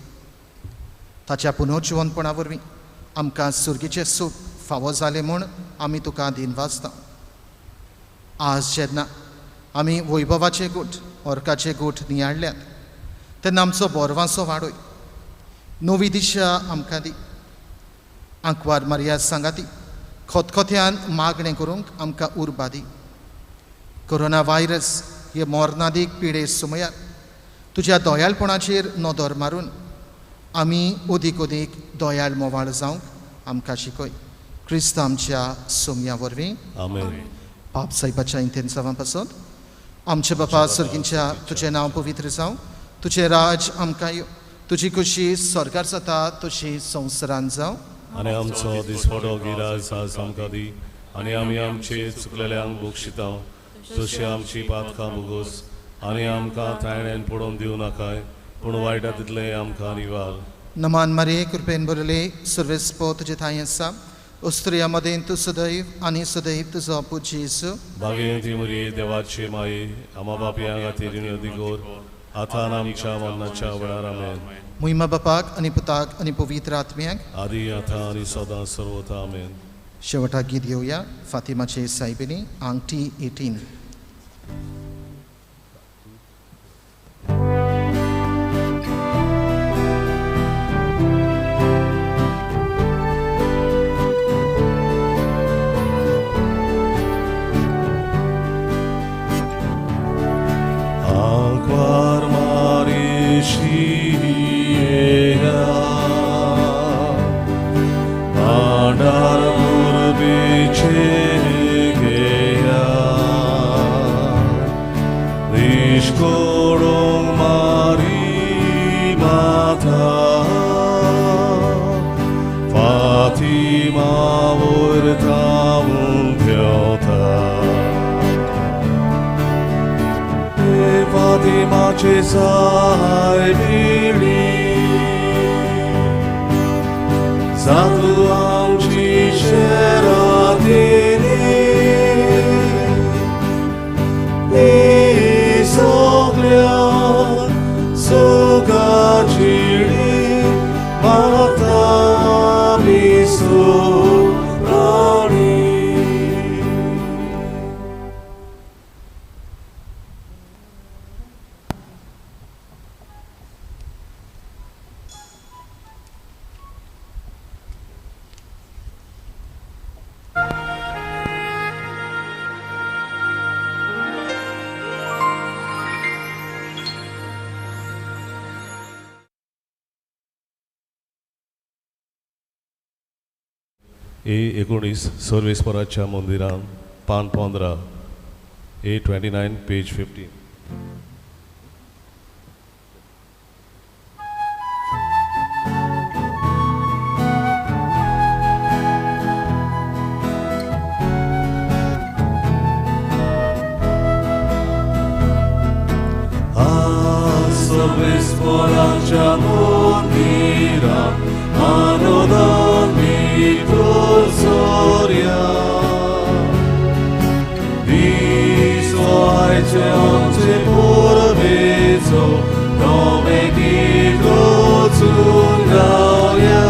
ताच्या पुनर्जिवनपणा वरवीं आमकां सुर्गीचें सूख फावो जालें म्हूण आमी तुका दिनवासता। आज जेन्ना आमी वैभवाचे गूट अर्काचे गूट नियाळल्यात तेन्ना आमचो बोरवांसो वाडय, नवी दिशा आमकां दी। आंकवार मारिया सांगाती खतखत्यान मागणें करूंक आमकां उर्बा दी। कोरोना व्हायरस हे मोरनादीक पिडे सुमयार तुज्या दयाळपणाचेर नदर मारून आमी अदीक अदीक दयाळ मोवाळ जावंक आमकां शिकय। क्रिस्त आमच्या सोमया वरवीं आमेन। पाप साहेबाच्या इंतेन्सांवा पासत आमचे बापा सर्गींच्या तुजें नांव पवित्र जावं, तुजें राज आमकां येवं, तुजी खुशी स्वर्गार जाता तशी संवसारांत जावं। आनी आमचो दिसवडो गिराज आज आमकां दी आनी आमी आमचे चुकलेल्यांक बक्षिता तशी आमची पातकां भोगोस आनी आमकां त्रायण्यान पडोवन दिवं नाकाय पूण वायटा तितलें आमकां निवार। नमान मारये, कृपेन भरले, सर्वेस्पो तुजे ठांय आसा, स्त्रियां मदें तूं सदैव आनी सदैव तुजो पूत जेजू। बागेंती मुरये देवाची माई, आमा बापया खातीर विनवती कर, आतां आनी आमच्या मरणाच्या वेळार. आमेन. मोहिमा बापाक आनी पुताक आनी पवित्र आत्म्याक, आदी आतां आनी सदां सर्वथा. आमेन. शेवटाक गीत घेवया, फातिमाचे सायबिणी, आंगठी 18. Anquar Marishia, Andar Gurbichegeya, Nishkorong Mari Mata, Fatima Urtavun Pyota. Fatima ce saibili, Zatu amci șeratini, Isoglea sugacili, Mata misurani. ए 19 सर्वेस्पराच्या मंदिरान, पान 15, ए 29 पेज 15. सर्वेस्पराच्या मंदिरान आनंदान भितर सोरया, दिसो आयचे आमचे परबेचो दमेकीक वचून गावया.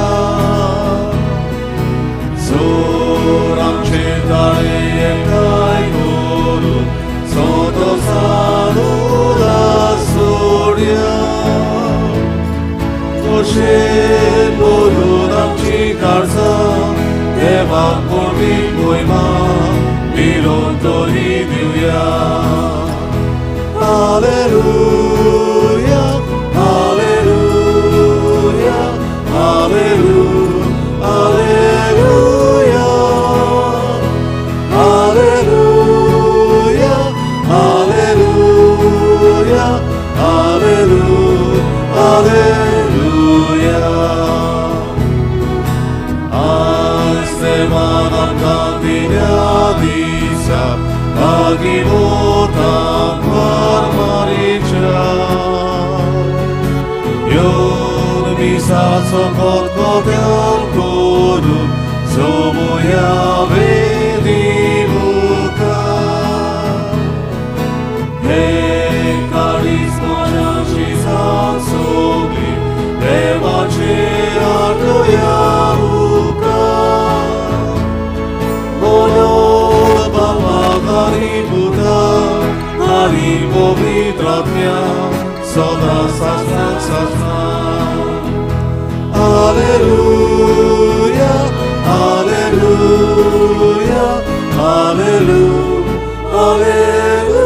जोर आमचे ताळे एकठांय करून संतोसान उदास सोडया, तशें करून आमची काळजां देवाक परबी मोहिमा मिळोवन तरी दिवया. Hallelujah, hallelujah, hallelujah, hallelujah, hallelujah, hallelujah, hallelujah, hallelujah. आज देवान आमकां दिल्या दिसा, लागीं वता मारीच्या, येवन मिसाचो खतखत्यान करून जमया वेदी मुखार. हे काळीज म्हज्याची सांग सगळी देवाचेर आठोवया मुखार. म्हणून बापाक आनी पुताक आनी पवित्र आत्म्याक सदां सासणाक सासणाक. Hallelujah, hallelujah, hallelujah, hallelujah,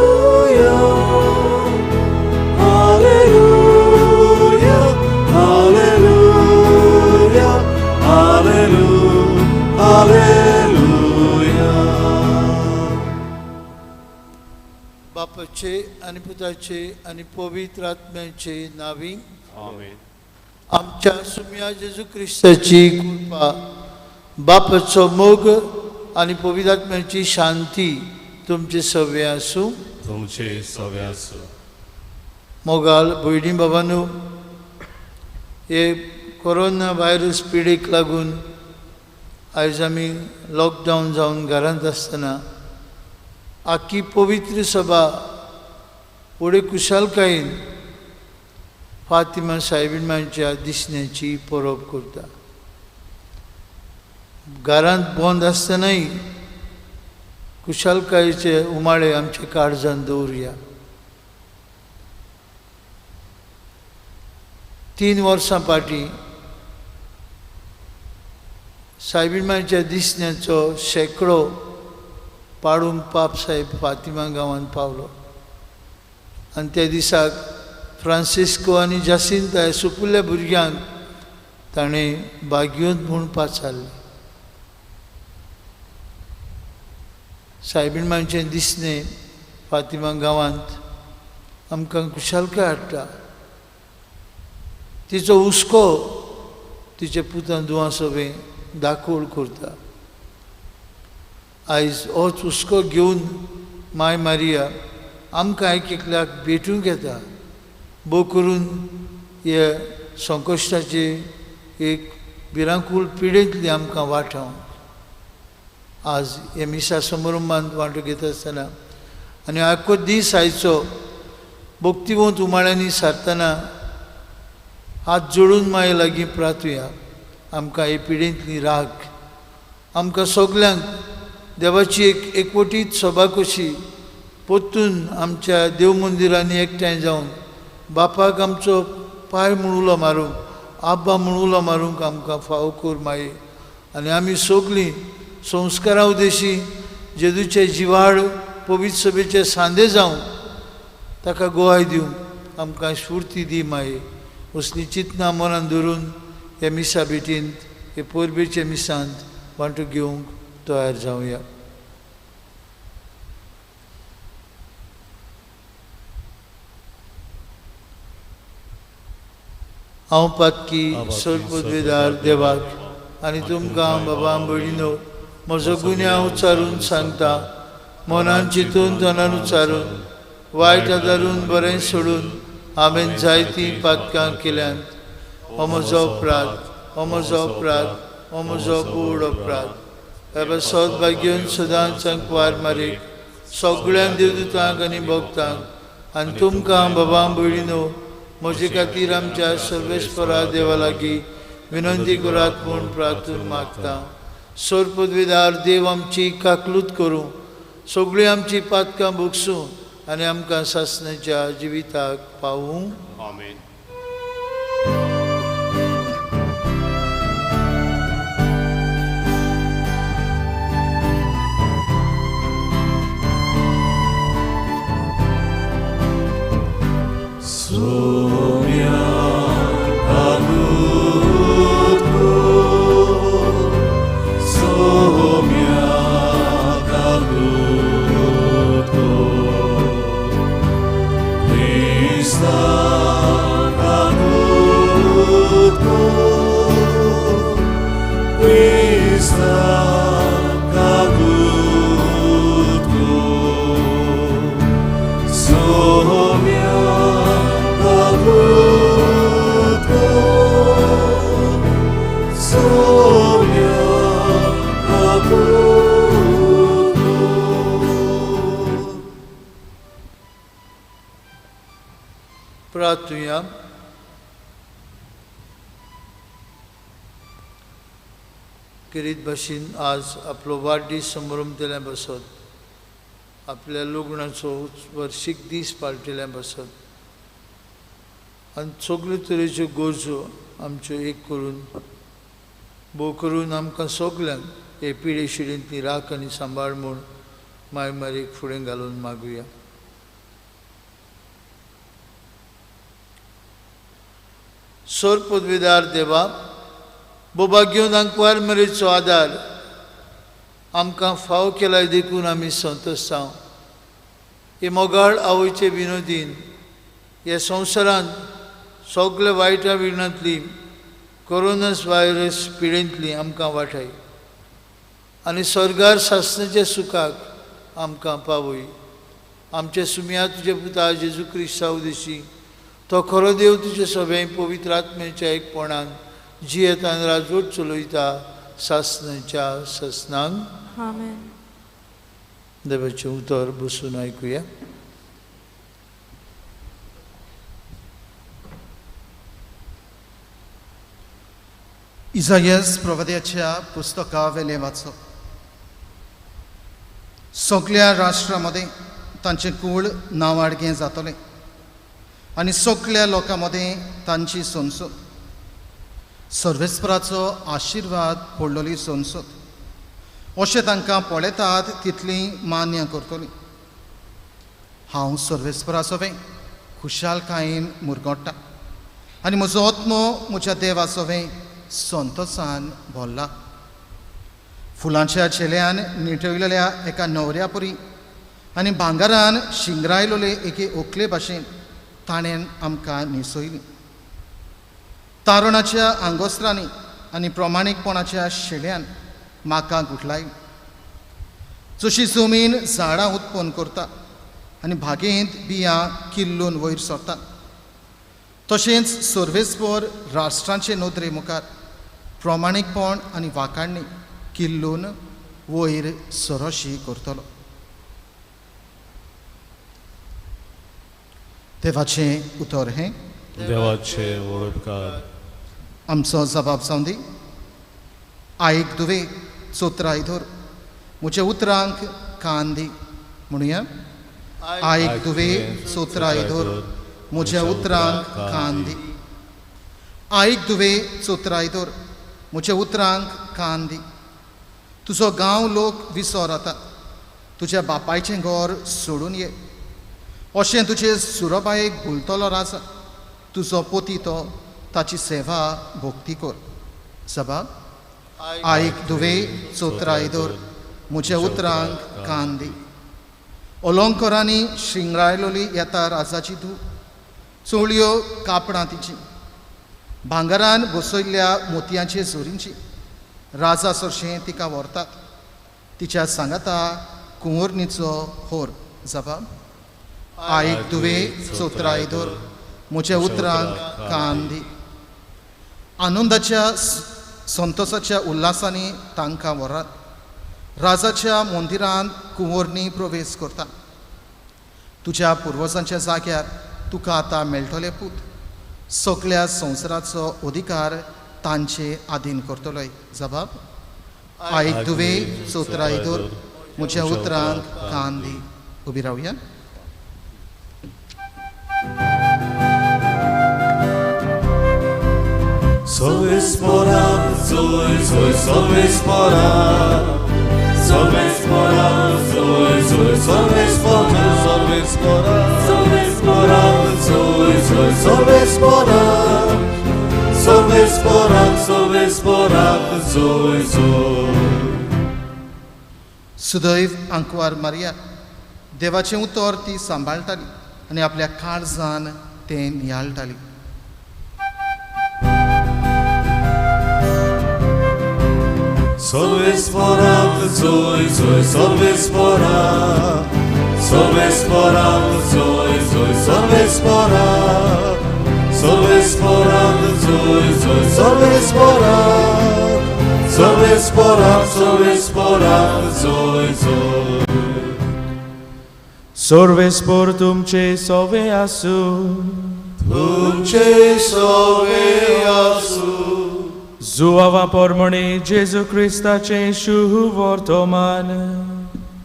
hallelujah, hallelujah, hallelujah, hallelujah. बापाचे आनी पुताचे आनी पवित्र आत्म्याचे नावी. आमेन. आमच्या सुम्या जेजू क्रिस्ताची कृपा, बापाचो मोग आनी पवित्र आत्म्याची शांती तुमचे सवे आसूं. तुमचे सवे आसूं. मोगाल भयणी बाबानू, हे कोरोना व्हायरस पिडेक लागून आयज आमी लॉकडावन जावन घरांत आसतना आख्खी पवित्र सभा व्हडे कुशालकायेन फातिमा सायबीणमांच्या दिसण्याची परब करता. घरांत बंद आसतनाय कुशालकायेचे उमाळे आमच्या काळजान दवरुया. 3 वर्सां फाटीं सायबीणमांच्या दिसण्याचो शेंकडो पाडूंक पाप साहेब फातिमा गांवांत पावलो आनी त्या दिसाक फ्रांसिस्को आनी जासिंता ह्या सुपुल्ल्या भुरग्यांक ताणें बागयोंत म्हूण पाचारलें. सायबीणमांचें दिसणें फातिमा गांवांत आमकां खुशालकाय हाडटा. तिचो हुस्को तिचे पुतान दुवां सोबें दाखोवड करता. आयज होच हुस्को घेवन माय मारिया आमकां एक एकल्याक भेटूंक येता. भोव करून हे संकश्टाचे एक भिरांकूळ पिडेंतली आमकां वाटावंक आज हे मिसा समारंभांत वांटो घेता आसतना आनी आख्खो दीस आयचो भक्तिवंत उमाळ्यांनी सारतना हात जोडून माये लागीं प्रार्थुया. आमकां हे पिडेंतली राग आमकां सगल्यांक देवाची एक एकवटीत सभा कशी परतून आमच्या देव मंदिरांनी एकठांय जावन बापाक आमचो पांय म्हूण उलो मारूंक, आब्बा म्हूण उलो मारूंक आमकां फावो कर माये. आनी आमी सगलीं संस्कारा उद्देशी जेजूचे जिवाळ पवित्र सभेचे सांदे जावन ताका गोवाय दिवंक आमकां स्फूर्ती दी माये. असलीं चिंतनां मनान धरून ह्या मिसा भेटींत हे परबेच्या मिसांत वांटो घेवंक तयार जावया. हांव पातकी सर्वपदवेदार देवाक आनी तुमकां बाबा भयणीनो म्हजो गुन्यांव उच्चारून सांगता. मनान चिंतून तनान उच्चारून वायट आदारून बरें सोडून हांवें जायतीं पातकां केल्यांत. हो म्हजो अपराध, हो म्हजो अपराध, हो म्हजो गोड अपराध. बाबा सौभाग्यन सदांच अंकवार मारीक सगळ्यां देवदूतांक आनी भक्तांक आनी तुमकां बाबा भयणीनो म्हजे खातीर आमच्या सर्वेस्परा देवा लागीं विनंती करात म्हूण प्रार्थना मागता. सर्वपदवेदार देव आमची काकलूत करूं, सगळीं आमची पातकां भोगसूं आनी आमकां सासणाच्या जिविताक पावूं. आमेन. प्रार्थुया. किरीत भाशेन आज आपलो वाडदीस समारंभ बसत आपल्या लग्नाचो वर्शीक दीस पाळटेल्या बसत आनी सगल्यो तरेच्यो गरजो आमच्यो एक करून भोव करून आमकां सगल्यांक हे पिडे शिडेंतली राख आनी सांबाळ म्हूण माय मारीक फुडें घालून मागुया. सोर पदवीदार देवा बोबा घेवन आंकवार मरेचो आदार आमकां फाव केलाय देखून आमी संतोश जावं. हे मोगाळ आवयचे विनोदीन ह्या संवसारांत सगल्या वायटा विघ्नांतली कोरोना व्हायरस पिडेंतली आमकां वाटाय आनी स्वर्गार सासणाच्या सुखाक आमकां पावय. आमच्या सुम्या तुज्या पुता जेजू क्रिस्तांव दिशी तो खरो देव तुजे सगळें पवित्र आत्म्याच्या एकपणान जियेतान राजवट चलयता सासनाच्या सासनांक. आमेन. देवाचें उतर बसून आयकुया. इजायस प्रवाद्याच्या पुस्तका वेलें वाचप. सगल्या राष्ट्रां मदें तांचें कूळ नांवाडगें जातलें आनी सगल्या लोकां मदें तांची संसद, सर्वेस्पराचो आशिर्वाद पडलेली संसद अशें तांकां पळयतात तितली मान्य करतली. हांव सर्वेस्परा सवें खुशालकायेन मुरगोट्टा आनी म्हजो आत्मो म्हज्या देवा सवें संतोसान भरला. फुलांच्या झेल्यान निटयलेल्या एका न्हवऱ्या परी आनी भांगरान शिंगरायलेले एके ओकले भाशेन ताणें आमकां न्हेसयली. तारुणाच्या आंगोस्त्रांनी आनी प्रमाणीकपणाच्या शेल्यान म्हाका गुठलायली. जशी जमीन झाडां उत्पन्न करता आनी भागेंत बियां किल्लून वयर सरता, तशेंच सर्वेस्पर राष्ट्रांचे नदरे मुखार प्रमाणीकपण आनी वाखाणणी किल्लून वयर सरशी करतलो. देवाचें उतर हें. देवाचे वडपकार. आमचो जबाब जावं दी. आयक दुवे चोत्राय धर, म्हज्या उतरांक कान दी. म्हणुया, आयक दुवे चोत्राय धर, म्हज्या उतरांक कान दी. आयक दुवे चोत्राय धर, म्हज्या उतरांक कान दी. तुजो गांव लोक विसर आतां, तुज्या बापायचें घर सोडून ये. अशें तुजे सुरबायेक भुलतलो राजा, तुजो पोती तो, ताची सेवा भोक्ती कर. सभा, आयक दुवे चोत्राय धर, म्हज्या उतरांक कान दी. अलंकरांनी शिंगरायलोली येता राजाची धूव, चोळयो कापडां तिची, भांगरान बसयल्ल्या मोतयांचे जोरींची. राजा सरशें तिका व्हरतात, तिच्या सांगाता कुंवरनीचो होर. जबाब, आयक दुवे चोत्राय धर, म्हज्या उतरांक कान दी. आनंदाच्या संतोसाच्या उल्हासांनी तांकां व्हरात, राजाच्या मंदिरांत कुंवरनी प्रवेश करता. तुज्या पुर्वजांच्या जाग्यार तुका आतां मेळटले पूत, सगल्या संवसाराचो अधिकार तांचे आधीन करतलोय. जबाब, आयक दुवे चोत्राय धर, म्हज्या उतरांक कान दी. उबी रावया. सर्वेस्परा जोय जोय सर्वेस्परा, सर्वेस्परा जोय जोय सर्वेस्परा, सर्वेस्परा सर्वेस्परा जोय जोय सर्वेस्परा, सर्वेस्परा सर्वेस्परा जोय जोय. सुदैव आंकवार मारिया देवाचें उतर ती सांबाळटाली आनी आपल्या काळजान तें नियाळटाली. सर्वेस्परा जोय जोय सर्वेस्परा, सर्वेस्परा जोय जोय सर्वेस्परा, सर्वेस्परा जोय जोय सर्वेस्परा, सर्वेस्परा सर्वेस्परा जोय जोय. सर्वेस्पर तुमचे सवे आसूं, तुमचे सवे आसूं. जुवावा परमणे जेजू क्रिस्ताचें शुवर्तमान.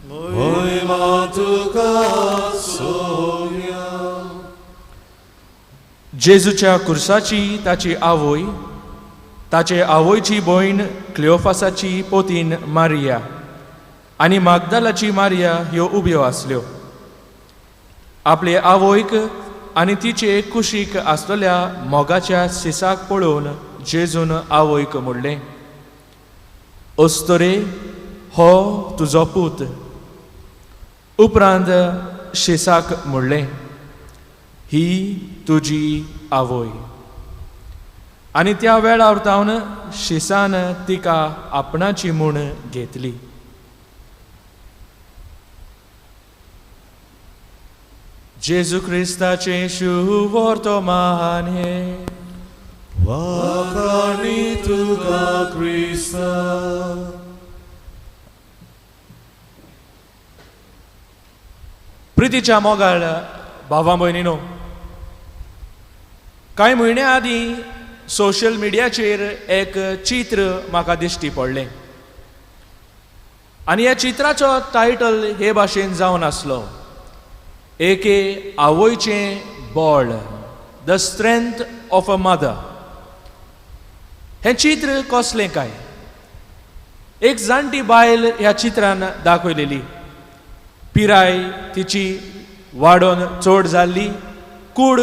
महिमा तुका सोया. जेजूच्या कुर्साची ताची आवय, ताचे आवयची भयण क्लियोफासाची पोतीन मारिया आनी मागदालाची मारिया ह्यो उब्यो आसल्यो. आपले आवयक आनी तिचे कुशीक आसलेल्या मोगाच्या सिसाक पळोवन जेजून आवयक म्हणलें, अस्तुरे, हो तुजो पूत. उपरांत शिसाक म्हणलें, ही तुजी आवय. आनी त्या वेळार तावन शिसान तिका आपणाची म्हूण घेतली. जेजू क्रिस्ताचें शुवर्तमान हें. वाखाणी तुका क्रिस्ता. प्रितीच्या मोगाळ भावा भयणीनो, कांय म्हयन्या आदीं सोशल मिडियाचेर एक चित्र म्हाका दिश्टी पडलें आनी ह्या चित्राचो टायटल हे भाशेन जावन आसलो, एके आवयचें बळ, the strength of a mother. हें चित्र कसलें काय? एक जाणटी बायल ह्या चित्रान दाखयलेली, पिराय तिची वाडोवन चड जाल्ली, कूड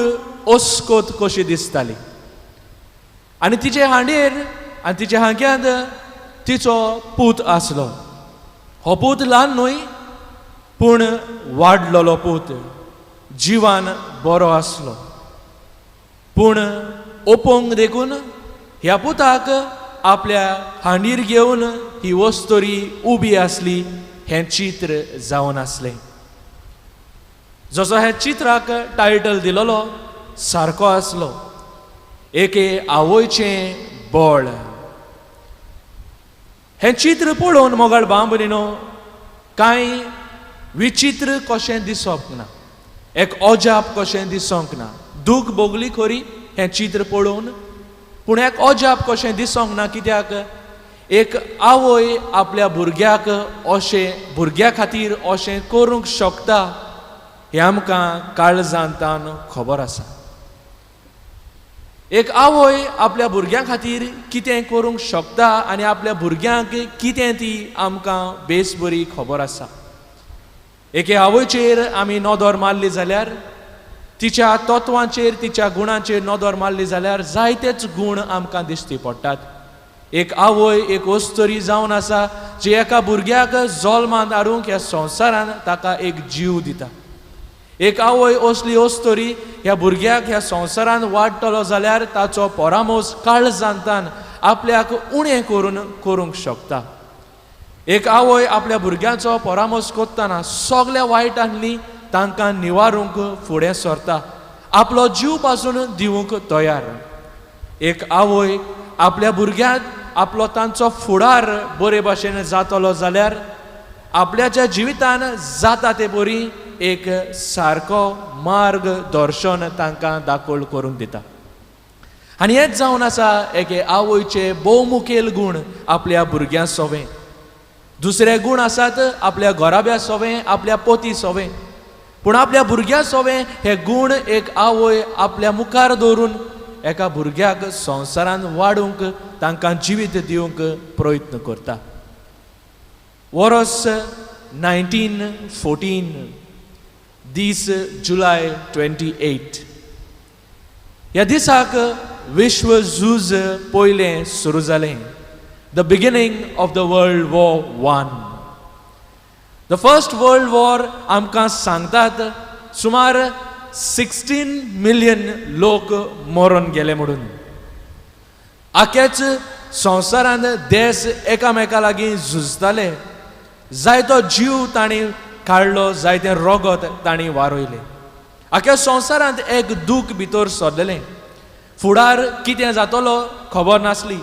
ओस्कोत कशी दिसताली आनी तिचे हांडयेर आनी तिच्या हांक्यांत तिचो पूत आसलो. हो पूत ल्हान न्हय पूण वाडलेलो पूत, जिवान बरो आसलो, पूण ओपोंग देखून ह्या पुताक आपल्या हांडीर घेवन ही वस्तोरी उबी आसली. हें चित्र जावन आसलें. जसो ह्या चित्राक टायटल दिलोलो सारको आसलो, एके आवयचें बळ. हें चित्र पळोवन मोगाळ बांबरीनो कांय विचित्र कशें दिसप ना, एक अजाप कशें दिसोंक ना. दूख भोगली खरी हें चित्र पळोवन, पूण एक अजाप कशें दिसोंक ना. कित्याक एक आवय आपल्या भुरग्याक अशें, भुरग्या खातीर अशें करूंक शकता हें आमकां काळजांतान खबर आसा. एक आवय आपल्या भुरग्यां खातीर कितें करूंक शकता आनी आपल्या भुरग्यांक कितें ती आमकां बेस बरी खबर आसा. एके आवयचेर आमी नदर मारली जाल्यार, तिच्या तत्वांचेर तिच्या गुणांचेर नदर मारली जाल्यार जायतेच गूण आमकां दिश्टी पडटात. एक आवय एक अस्तरी जावन आसा जी एका भुरग्याक जल्मांत हाडूंक ह्या संवसारान ताका एक जीव दिता. एक आवय असली अस्तरी ह्या भुरग्याक ह्या संवसारान वाडटलो जाल्यार ताचो परामोस काळजांतान आपल्याक उणें करून करूंक शकता. एक आवय आपल्या भुरग्यांचो परामोस करतना सगल्या वायटांनी तांकां निवारूंक फुडें सरता, आपलो जीव पासून दिवंक तयार. एक आवय आपल्या भुरग्यांक आपलो तांचो फुडार बरे भाशेन जातलो जाल्यार आपल्याच्या जिवितान जाता ते बरी एक सारको मार्ग दर्शन तांकां दाखोल करून दिता. आनी हेंच जावन आसा एके आवयचे भोव मुखेल गूण आपल्या भुरग्यां सोवें. दुसरे गूण आसात आपल्या घराब्या सोवें, आपल्या पोती सोवें, पूण आपल्या भुरग्यां सोवें हे गूण एक आवय आपल्या मुखार दवरून एका भुरग्याक संवसारान वाडूंक तांकां जिवीत दिवंक प्रयत्न करता. वरस 1914 दीस जुलय 28 ह्या दिसाक विश्व झूज पयलें सुरू जालें. The beginning of the world war one. The first world war आमकां सांगतात सुमार 16 मिलियन लोक मरून गेले म्हणून. आख्याच संवसारान देश एकामेका लागीं झुजताले, जायतो जीव तांणी काडलो, जायतें रोगत तांणी वारयलें. आख्या संवसारांत एक दूख भितर सरलेलें, फुडार कितें जातलो खबर नासली.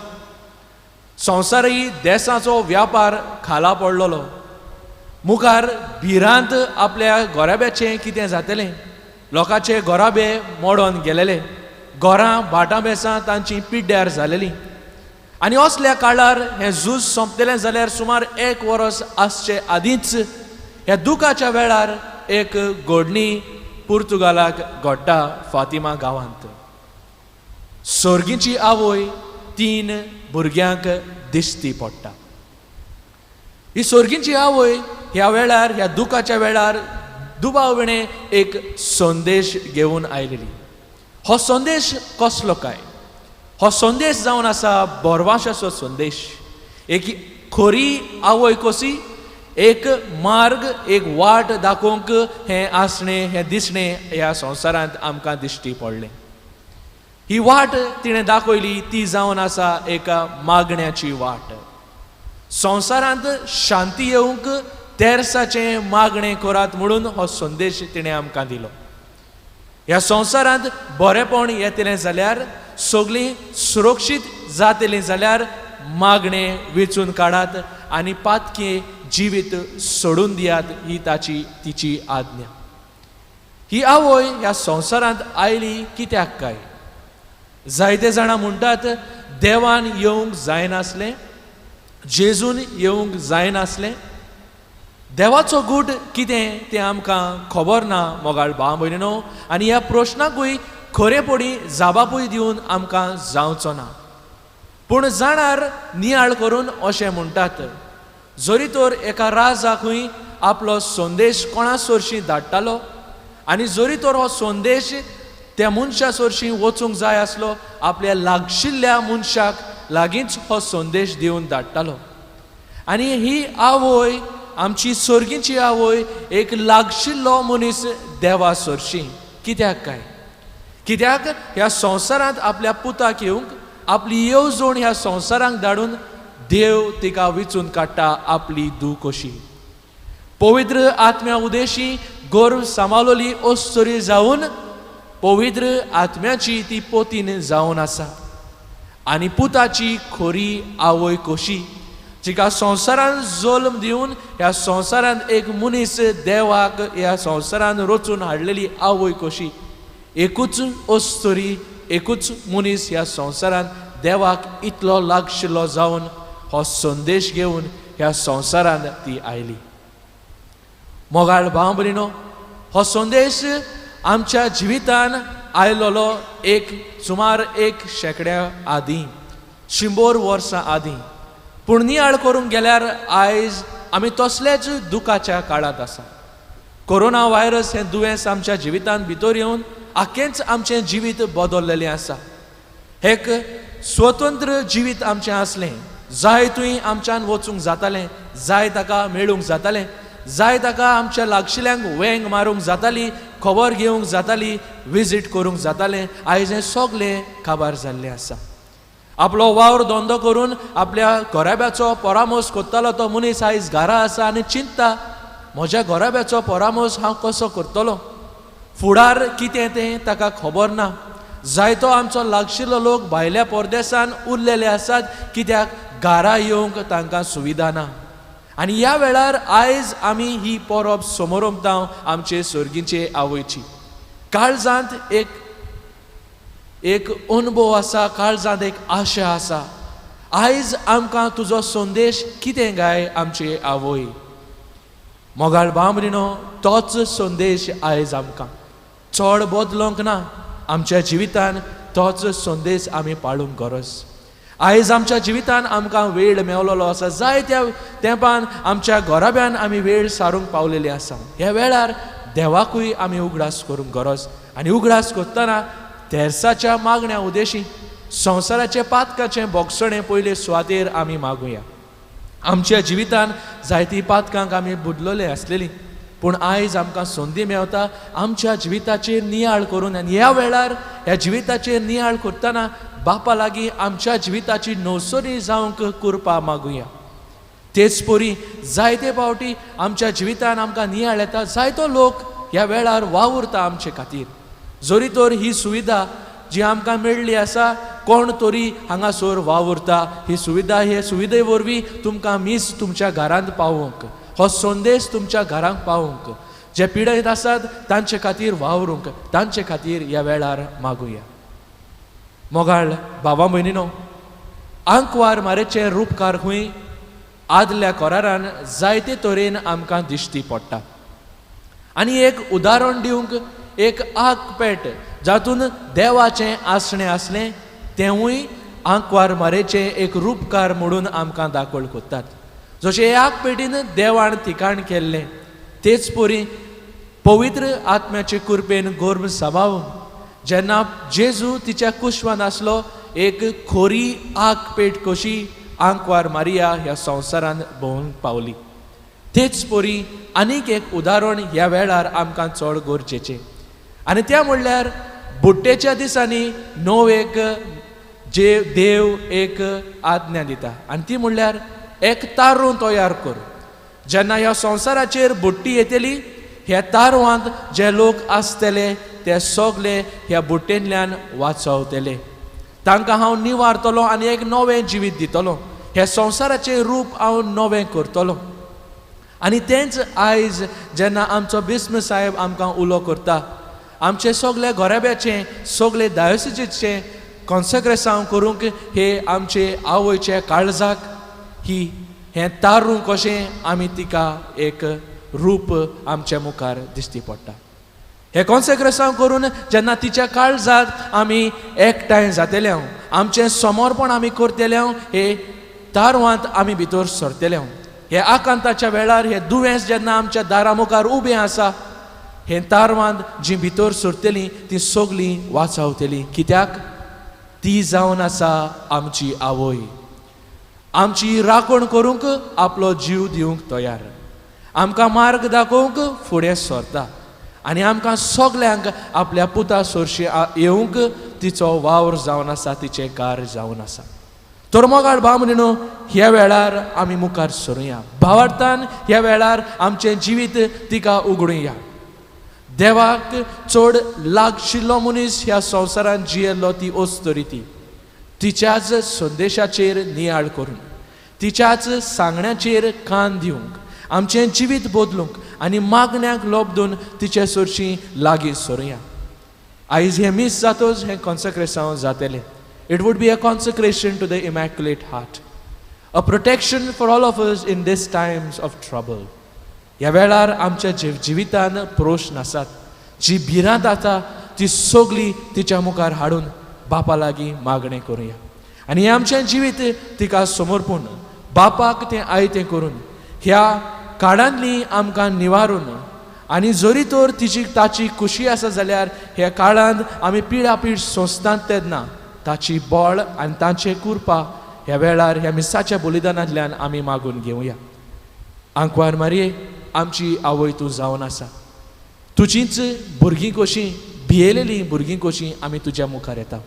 संवसारी देसाचो व्यापार खाला पडलेलो, मुखार भिरांत आपल्या घराब्याचें कितें जातलें, लोकांचे घराबे मोडोन गेलेले, घरां भाटां बेसां तांची पिड्ड्यार जालेलीं. आनी असल्या काळार हें झूज सोंपतलें जाल्यार सुमार एक वरस आसचे आदींच ह्या दुखाच्या वेळार एक घडणी पुर्तुगालाक घडटा फातिमा गांवांत. सोर्गीची आवय 3 भुरग्यांक दिश्टी पडटा. ही सोर्गीची आवय ह्या वेळार, ह्या दुखाच्या वेळार दुबाव विणें एक संदेश घेवन आयलेली. हो संदेश कसलो काय? हो संदेश जावन आसा बोरवाशाचो संदेश. एक खरी आवय कशी एक मार्ग, एक वाट दाखोवंक हें आसणें, हें दिसणें ह्या संवसारांत आमकां दिश्टी पडलें. ही वाट तिणें दाखयली ती जावन आसा एका मागण्याची वाट. संवसारांत शांती येवंक तेरसाचें मागणें करात म्हणून हो संदेश तिणें आमकां दिलो. ह्या संवसारांत बरेंपण येतलें जाल्यार सगळीं सुरक्षीत जातलीं जाल्यार मागणें वेंचून काडात आनी पातकें जिवीत सोडून दियात, ही ताची तिची आज्ञा. ही आवय ह्या संवसारांत आयली कित्याक काय? जायते जाणां म्हणटात देवान येवंक जायनासलें, जेजून येवंक जायनासलें. देवाचो गूट कितें तें आमकां खबर ना मोगाळ भाव भयणीनो, आनी ह्या प्रश्नाकूय खरेपणी जाबापूय दिवन आमकां जावचो ना. पूण जाणार नियाळ करून अशें म्हणटात, जरी तर एका राजाकूय आपलो संदेश कोणा सरशीं धाडटालो आनी जरी तर हो संदेश त्या मनशा सरशीं वचूंक जाय आसलो, आपल्या लागशिल्ल्या मनशाक लागींच हो संदेश दिवन धाडटालो. आनी ही आवय आमची सर्गीची आवय एक लागशिल्लो मनीस देवा सरशीं कित्याक काय? कित्याक ह्या संवसारांत आपल्या पुताक येवंक आपली येवजण ह्या संवसारांक धाडून देव तिका विचून काडटा आपली धूव कशी. पवित्र आत्म्या उदेशी गर्व सांबाळली अस्तुरी जावन पवित्र आत्म्याची ती पोतीन जावन आसा आनी पुताची खोरी आवय कशी, जिका संवसारान जल्म दिवन ह्या संवसारांत एक मनीस देवाक ह्या संवसारान रचून हाडलेली आवय कशी. एकूच अस्तुरी, एकूच मनीस ह्या संवसारान देवाक इतलो लागशिल्लो जावन हो संदेश घेवन ह्या संवसारान ती आयली. मोगाळ भाव भयणीनो, हो संदेश आमच्या जिवितान आयलोलो एक सुमार एक शेंकड्या आदीं, 100 वर्सां आदीं. पूण नियाळ करूंक गेल्यार आयज आमी तसलेच दुखाच्या काळांत आसा. कोरोना व्हायरस हें दुयेंस आमच्या जिवितांत भितर येवन आख्खेंच आमचें जिवीत बदललेलें आसा. एक स्वतंत्र जिवीत आमचें आसलें, जाय थंय आमच्यान वचूंक जातालें, जाय ताका मेळूंक जातालें, जाय ताका आमच्या लागशिल्ल्यांक वेंग मारूंक जाताली, खबर घेवंक जाताली, विजीट करूंक जातालें. आयज हें सगलें काबार जाल्लें आसा. आपलो वावर धंदो करून आपल्या घराब्याचो परामर्श करतालो तो मनीस आयज घरा आसा आनी चिंतता, म्हज्या घराब्याचो परामर्श हांव कसो करतलो, फुडार कितें तें ताका खबर ना. जायतो आमचो लागशिल्लो लोक भायल्या परदेसान उरलेले आसात, कित्याक घरा येवंक तांकां सुविधा ना. आनी ह्या वेळार आयज आमी ही परब समोरमता आमचे सर्गीचे आवयची. काळजांत एक एक अनुभव आसा, काळजांत एक आशा आसा. आयज आमकां तुजो संदेश कितें गाय आमचे आवय? मोगाळ भाव भयणीनो, तोच संदेश आयज आमकां चड बदलोंक ना. आमच्या जिवितान तोच संदेश आमी पाळूंक गरज. आयज आमच्या जिवितान आमकां वेळ मेवलेलो आसा, जाय त्या तेंपान आमच्या घराब्यान आमी वेळ सारूंक पावलेली आसा. ह्या वेळार देवाकूय आमी उगडास करूंक गरज. आनी उगडास करतना तेर्साच्या मागण्या उदेशी संवसाराचें पातकाचें बोगसणें पयले सुवातेर आमी मागुया. आमच्या जिवितान जायती पातकांक आमी बुडलेले आसलेली, पूण आयज आमकां संदी मेवता आमच्या जिविताचेर नियाळ करून. आनी ह्या वेळार ह्या जिविताचेर नियाळ करतना बापा लागीं आमच्या जिविताची नवसरी जावंक कृपा मागुया. तेच परी जायते फावटी आमच्या जिवितान आमकां नियाळ येता, जायतो लोक ह्या वेळार वावुरता आमचे खातीर. जरी तर ही सुविधा जी आमकां मेळ्ळी आसा, कोण तरी हांगासर वावुरता ही सुविधा, हे सुविधे वरवीं तुमकां मीस तुमच्या घरांत पावोवंक, हो संदेश तुमच्या घरांत पावोवंक, जे पिडेत आसात तांचे खातीर वावरूंक, तांचे खातीर ह्या वेळार मागुया. मोगाळ भावा भयणीनो, आंकवार मारेचे रुपकार खंय आदल्या करारान जायते तरेन आमकां दिश्टी पडटा. आनी एक उदाहरण दिवंक एक आगपेट जातून देवाचें आसणें आसलें तेंवूय आंकवार मारेचें एक रुपकार म्हणून आमकां दाखोवल करतात. जशें हे आगपेटीन देवान ठिकाण केल्लें, तेच परी पवित्र आत्म्याचे कृपेन गर्भ सांबाळून जेन्ना जेजू तिच्या कुशवान आसलो, एक खोरी आगपेट कशी आंकवार मारिया ह्या संवसारान भोंवूंक पावली. तेच परी आनीक एक उदाहरण ह्या वेळार आमकां चड गरजेचें, आनी त्या म्हणल्यार बुट्टेच्या दिसांनी णव एक जे देव एक आज्ञा दिता, आनी ती म्हणल्यार एक तारूं तयार कर. जेन्ना ह्या संवसाराचेर बुट्टी येतली, ह्या तारवांत जे लोक आसतले ते सगले ह्या बुट्टेंतल्यान वाचवतले. तांकां हांव निवारतलो आनी एक नवें जिवीत दितलो, ह्या संवसाराचें रूप हांव नवें करतलो. आनी तेंच आयज जेन्ना आमचो बिस्म साहेब आमकां उलो करता, आमचे सगळे घराब्याचें, सगळे डायोसिजीचें कॉन्सेक्रेसांव करूंक हे आमचे आवयचे काळजाक ही हें तारूं कशें आमी तिका एक रूप आमच्या मुखार दिश्टी पडटा. हें कॉन्सेक्रेसांव करून जेन्ना तिच्या काळजाक आमी एकठांय जातले, आमचें समर्पण आमी करतले, हे तारवांत आमी भितर सरतले. हे आकांताच्या वेळार हे दुयेंस जेन्ना आमच्या दारा मुखार उबें आसा, हे तारवांत जी भितर सरतलीं ती सगळीं वाचावतलीं. कित्याक? ती जावन आसा आमची आवय, आमची राखण करूंक आपलो जीव दिवंक तयार, आमकां मार्ग दाखोवंक फुडें सरता आनी आमकां सगल्यांक आपल्या पुता सरशी येवंक तिचो वावर जावन आसा, तिचें कार्य जावन आसा. तर मोगाळ भाव म्हणून ह्या वेळार आमी मुखार सरुया, भावार्थान ह्या वेळार आमचें जिवीत तिका उगडुया. देवाक चड लागशिल्लो मनीस ह्या संवसारांत जियेल्लो ती अस्तुरी, ती तिच्याच संदेशाचेर नियाळ करून, तिच्याच सांगण्याचेर कान दिवंक, आमचें जिवीत बदलूंक आनी मागण्याक लोबदून तिचे सरशी लागीं सरुया. आयज हें मीस जातच हें कॉन्सेक्रेसांव जातलें. It would be a consecration to the Immaculate Heart, a protection for all of us in these times of trouble. ह्या वेळार आमच्या जिवितान प्रश्न आसात, जी भिरांत आसा ती सगळी तिच्या मुखार हाडून बापा लागीं मागणें करुया आनी हें आमचें जिवीत तिका समर्पून बापाक तें आयतें करून ह्या काळांतली आमकां निवारून आनी जरी तर तिची ताची खुशी आसा जाल्यार ह्या काळांत आमी पिळापीळ सोंसतात तेन्ना ताची बळ आनी ताचें कृपा ह्या वेळार ह्या मिसाच्या बलिदानांतल्यान आमी मागून घेवया. आंकवार मारये, आमची आवय तूं जावन आसा, तुजीच भुरगीं कशीं भियेलेलीं भुरगीं कशीं आमी तुज्या मुखार येता.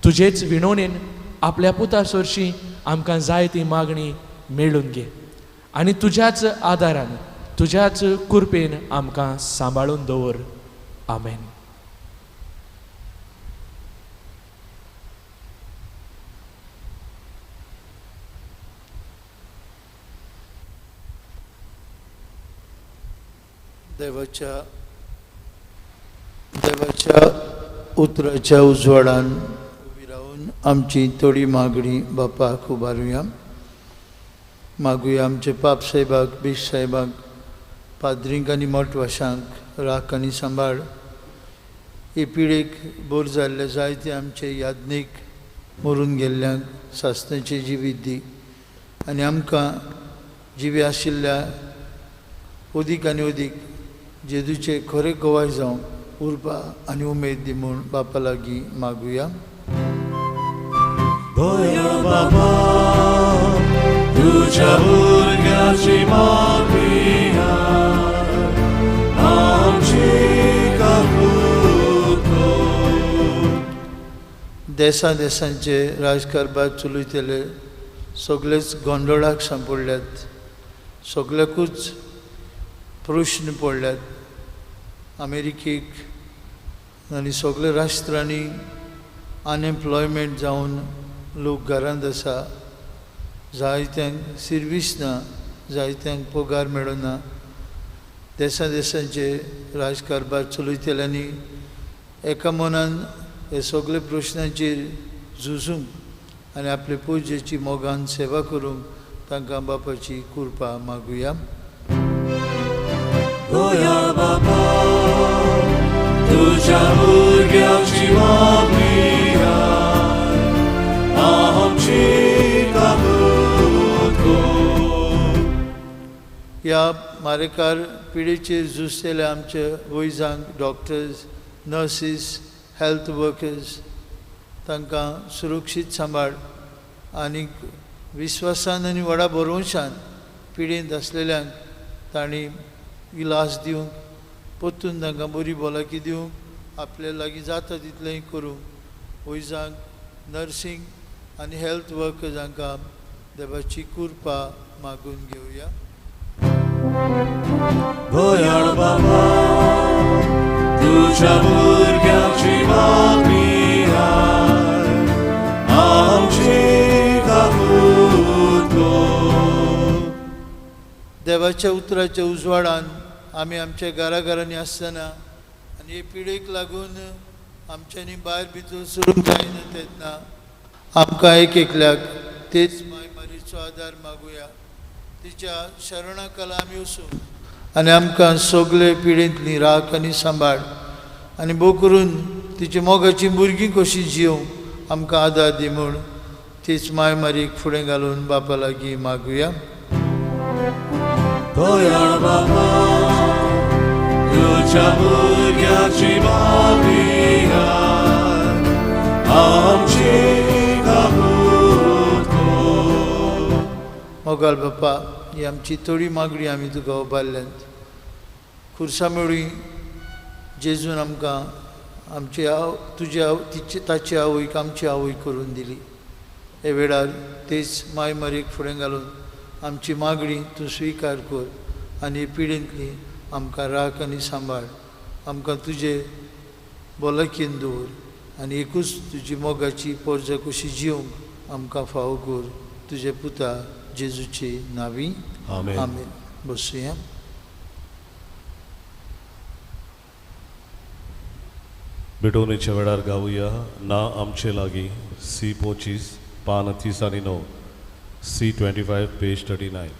तुजेच विणवणेन आपल्या पुता सरशीं आमकां जाय ती मागणी मेळून घे आनी तुज्याच आदारान, तुज्याच कृपेन आमकां सांबाळून दवर. आमेन. देवाच्या देवाच्या उतराच्या उजवाडान उबी रावन आमची थोडी मागणी बापाक उबारुया. मागुया आमचे पाप साहेबाक, बीश साहेबाक, पाद्रींक आनी मोटवाशांक राख आनी सांबाळ. हे पिडेक बोर जाल्ले जायते आमचे याज्ञीक मरून गेल्ल्यांक सासणाचें जिवीत दी आनी आमकां जिवी आशिल्ल्या अदीक आनी अदीक जेजूचे खरे गवाय जावंक उर्बा आनी उमेद दी म्हूण बापा लागीं मागुया. दयाळ बाबा, तुझ्या भुरग्याची मागणी आमची काकूत कर. देसा देसांचे राजकारभार चलयतले सगळेच गोंदळाक सांपडल्यात, सगळ्याकूच प्रश्न पडल्यात. अमेरिकेक आनी सगळे राष्ट्रांनी अनएम्प्लॉयमेंट जावन लोक घरांत आसा, जायत्यांक सिर्वीस ना, जायत्यांक पगार मेळना. देसा देसांचे राजकारभार चलयतल्यांनी एका मनान हे सगळे प्रश्नांचेर झुजूंक आनी आपले पुजेची मोगान सेवा करूंक तांकां बापाची कृपा मागुया. दयाळ बाबा, तुझ्या भुरग्याची मागणी आमची काकूत कर. ह्या मारेकार पिडेचेर झुजतल्या आमच्या वैजांक, डॉक्टर्स, नर्सीस, हेल्थ वर्कर्स तांकां सुरक्षीत सांबाळ आनी विस्वासान आनी व्हडा भरवंशान पिडेंत आसलेल्यांक तांणी इलाज दिवंक, परतून तांकां बरी भलायकी दिवंक आपल्या लागीं जाता तितलेंय करूंक वैजांक, नर्सींग आनी हेल्थ वर्कर्स हांकां देवाची कृपा मागून घेवया. दयाळ बाबा, तुझ्या भुरग्याची मागणी देवाच्या उतराच्या उजवाडान आमी आमच्या घराघरांनी आसतना आनी हे पिडेक लागून आमच्यांनी भायर भितर सरूंक जायना तेन्ना आमकां एक एकल्याक तेच माय मारीचो आदार मागुया। तिच्या शरणाकाला आमी वचूं आनी आमकां सगळे पिडेंतली राख आनी सांबाळ आनी भोव करून तिच्या मोगाची भुरगीं कशीं जिवंक आमकां आदार दी म्हूण तीच माय मारीक फुडें घालून बापा लागीं मागुया। दयाळ बाबा तुज्या भुरग्याची मागणी आमची कबूल कर। मोगाळ बापा, ही आमची थोडी मागणी आमी तुका उबारल्यांत। खुर्सा मेळी जेजून आमकां आमची आव तुजी आव तिची ताची आवयक आमची आवय करून दिली। हे वेळार तेच माय मारीक फुडें घालून आमची मागणी तूं स्विकार कर आनी हे पिडेंतली आमकां राख आनी सांबाळ। आमकां तुजे भलायकेन दवर आनी एकूच तुजी मोगाची पोरजा कशी जिवंक आमकां फावो कर। तुजे पुता जेजूचे नांवी आमेन। आमेन। बसुया। भेटवणेच्या वेळार गावया ना आमचे लागीं सी 25 पान 30 आनी 9 सी 25 पेज 39।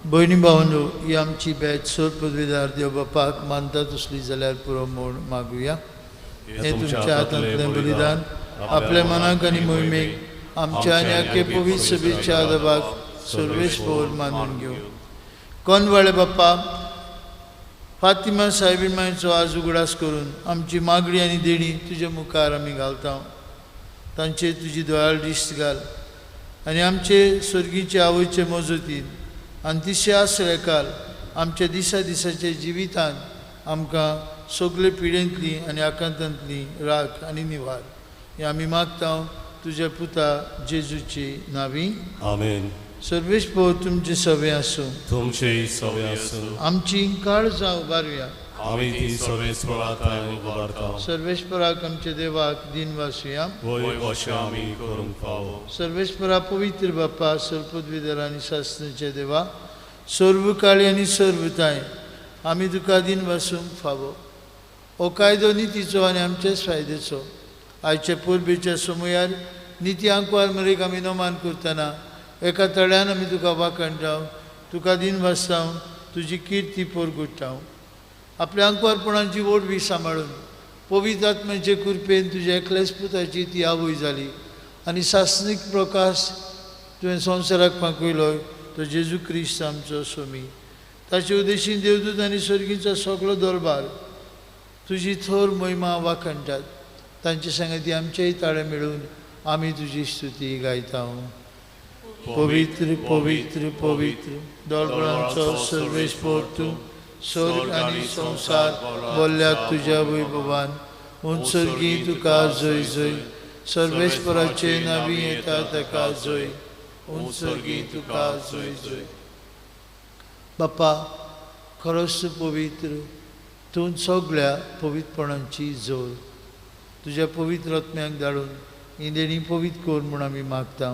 भयणी भावंडो, ही आमची बॅच सोर पदवीदार देव बापाक मानता तसली जाल्यार पुरो म्हूण मागुया। हें तुमच्या हातांतलें बलिदान आपल्या मनाक आनी मोहिमेक आमच्या आनी आख्खे पवित्र सभेच्या आदाबाक सर्वेस्पर मानून घेवं। कोनवाळे बाप्पा, फातिमा साहेबीन मायचो आज उगडास करून आमची मागणी आनी देणी तुज्या मुखार आमी घालता। तांचे तुजी दोळ्यार दिश्ट घाल आनी आमचे स्वर्गीचे आवयचे मजतीन आनी तिशे आसरेकाल आमच्या दिसा दिसाच्या जिवितान आमकां सगळे पिडेंतली आनी आकांतांतली राख आनी निवार हें आमी मागता तुज्या पुता जेजूची नांवी। आमेन। सर्वेस्पर तुमचे सवे आसूं, तुमचे सवे आसूं। आमची काळजां उबारुया, आमी ती सर्वेस्परा थांय उबारता। सर्वेस्पराक आमच्या देवाक दिन वासुया, वय अशें आमी करूंक फावो। सर्वेस्परा पवित्र बापा, सर्वपदवीधर आनी सासणाच्या देवा, सर्व काळी आनी सर्व थांय आमी तुका दिन वासूंक फावो। हो कायदो नितीचो आनी आमच्याच फायद्याचो। आयच्या परबेच्या समयार निती आंकवार मरेक आमी नमान करतना एका तळ्यान आमी तुका वाखणटाव, तुका दिन वासताव, तुजी किर्ती परगुट्टाव। आपल्या आंकवारपणाची ओडवी सांबाळून पवित्र आत्म्याचे कृपेन तुज्या एकल्याच पुताची ती आवय जाली आनी सासणीक प्रकाश तुवें संवसाराक फांकयलो तो जेजू क्रिस्त आमचो स्वामी। ताचे उद्देशीन देवदूत आनी स्वर्गीचो सगळो दरबार तुजी थोर महिमा वाखणटात। तांचे सांगाती आमचेय ताळे मेळून आमी तुजी स्तुती गायता। पवित्र पवित्र पवित्र दरबारांचो सर्वेस्पर तूं, स्वर्ग आनी संवसार बोल्ल्याक तुज्या वैभवान। उंचर्गी तुका जय जय, सर्वेस्पराचे नावी येता ताका जय, उंचर्गी तुका जय जय। बापा, खरोच तूं पवित्र, तूं सगळ्या पवित्रपणाची जोड। तुज्या पवित्र आत्म्याक धाडून ही देणी पवित्र कर म्हूण आमी मागता।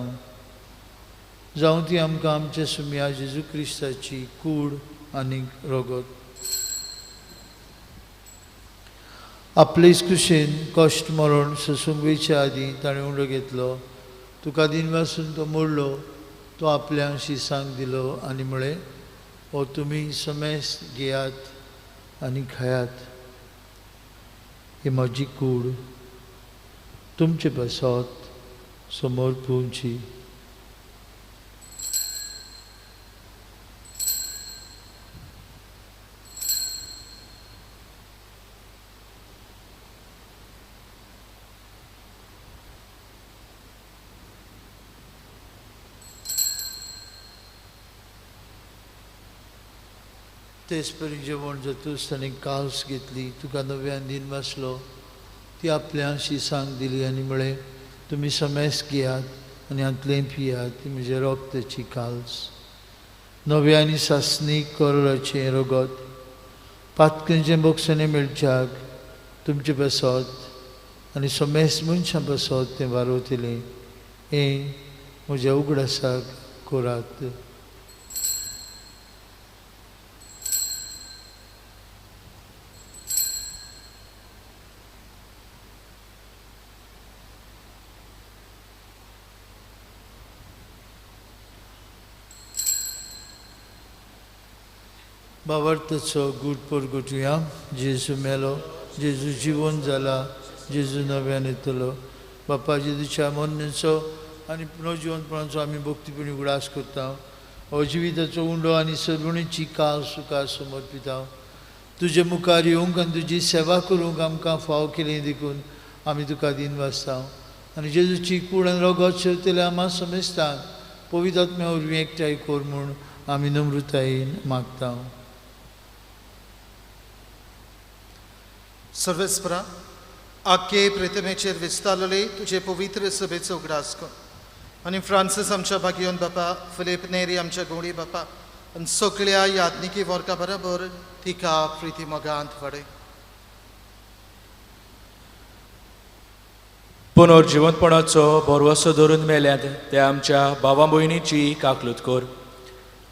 जावं ती आमकां आमच्या सुम्या जेजू क्रिस्ताची कूड आनी रगत. आपलेच कुशीन कश्ट मरण सोसूंक वयच्या आदीं ताणें उंडो घेतलो, तुका दिनवासून तो मोडलो, तो आपल्या शिसांक दिलो आनी म्हळें, हो तुमी समेस्त घेयात आनी खायात, ही म्हजी कूड तुमचे पासत समोर पुवची. तेच परी जेवण जातूच ताणें कास घेतली, तुका नव्यान दिन वाचलो, ती आपल्या शिसांक दिली आनी म्हळें, तुमी समेस्त घेयात आनी हांतलें पियात, ती म्हज्या रोगताची काल्स, नव्या आनी सासणीक कराराचें रगत, पातकांचें बोगसणें मेळच्याक तुमचे पासत आनी समेस्त मनशां पासत तें वारवतलें, हें म्हज्या उगडासाक करात. बाबार्थाचो गूट परगटुया. जेजू मेलो, जेजू जिवन जाला, जेजू नव्यान येतलो. बापा जेजूच्या मरणाचो आनी पुनर्जिवनपणाचो आमी भक्तीपणी उगडास करता. हो जिविताचो उंडो आनी सर्वणीची काल सुखा समर्पिता. तुजे मुखार येवंक आनी तुजी सेवा करूंक आमकां फाव केली देखून आमी तुका दिनवासता. आनी जेजूची कूड आनी रगत शेवतले आमा समेस्तांक पवित्र आत्म्या वरवीं एकठांय कर म्हूण आमी नम्रतायेन मागता. सर्वेस्परा, आखे प्रितमेचेर विस्तारले तुजे पवित्र सभेचो उगडास कर आनी फ्रांसीस आमच्या भाग्योन बापा, फिलीप नेरी आमच्या गोडी बापा आनी सगळ्या याज्ञिकी वर्गा बरोबर तिका प्रिती मोगांत वाडय. पुनर्जिवंतपणाचो भरवसो धरून मेल्यात ते आमच्या भावा भयणीची काकलूत कर.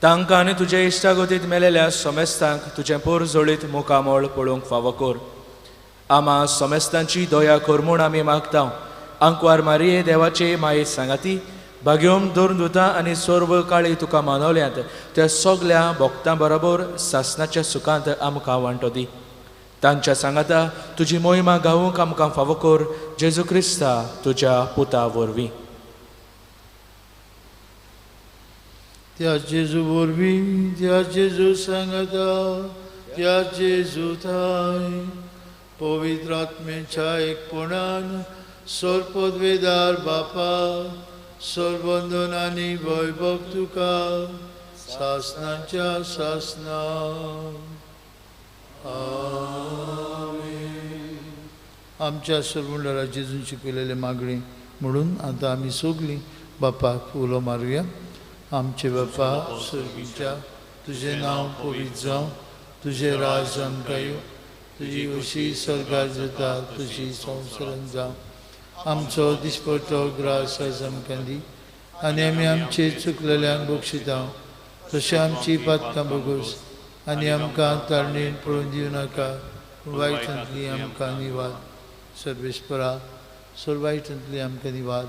तांकां आनी तुज्या इश्टागतींत मेलेल्या समेस्तांक तुजें पोरजोळीत मुखामळ पळोवंक फावो कर. आमा समेस्तांची दया कर म्हूण आमी मागता. आंकवार मारिये देवाचे माये सांगाती भाग्योम धरून दुता आनी सर्व काळी तुका मानवल्यात त्या सगल्या भक्तां बरोबर सासनाच्या सुखांत आमकां वांटो दी. तांच्या सांगाता तुजी मोहिमा गावूंक आमकां फावो कर, जेजू क्रिस्ता तुज्या पुता वरवीं. त्या जेजू वरवीं, त्या जेजू सांगाता, त्या जेजू थाय पवित्र आत्म्याच्या एकपणान सर्वपदवेदार बापा, सर्वंदन आनी वैभव तुका सासनाच्या सासनान. आमेन. आमच्या सर्वंडरा जेजून शिकयलेले मागणी म्हणून आतां आमी सगळीं बापाक उलो मारुया. आमचे बापा सर्गीच्या, तुजें नांव पवित्र जावं, तुजें राज आमकां येवं, तुजी अशी सर्गार जाता तशी संवसारांत जावं. आमचो दिसपट्टो ग्रास आयज आमकां दी आनी आमी आमचे चुकलेल्यांक बक्षिता तशें आमची पातकां बगोस आनी आमकां तारणेन पळोवन दिवं नाका, पूण वायटांतली आमकां निवाद. सर्वेस्परा, सर्व वायटांतली आमकां निवाद.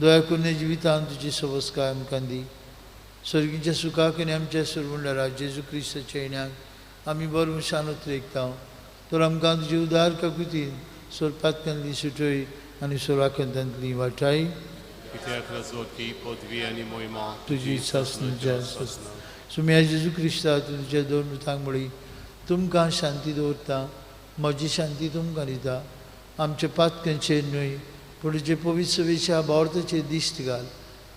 दया करून जिवितांत तुजी सवस्काय आमकां दी. सर्गीच्या सुखाक आनी आमच्या सर्वंडरा जेजू क्रिस्ताच्या येण्याक आमी बरो मनशान उतरेकता. तर आमकां तुजी उदार काकुतीन सोरपातकांतली सुटय आनी सोराकंतांतली वाटाय. तुजी सासनाच्या सासना. सुम्या जेजू क्रिस्ता, तुज्या दोन मृतांक म्हळी, तुमकां शांती दवरता, म्हजी शांती तुमकां दिता. आमच्या पातकांचेर न्हय पूण तुजे पवित्र सभेच्या भावार्थाचेर दिश्ट घाल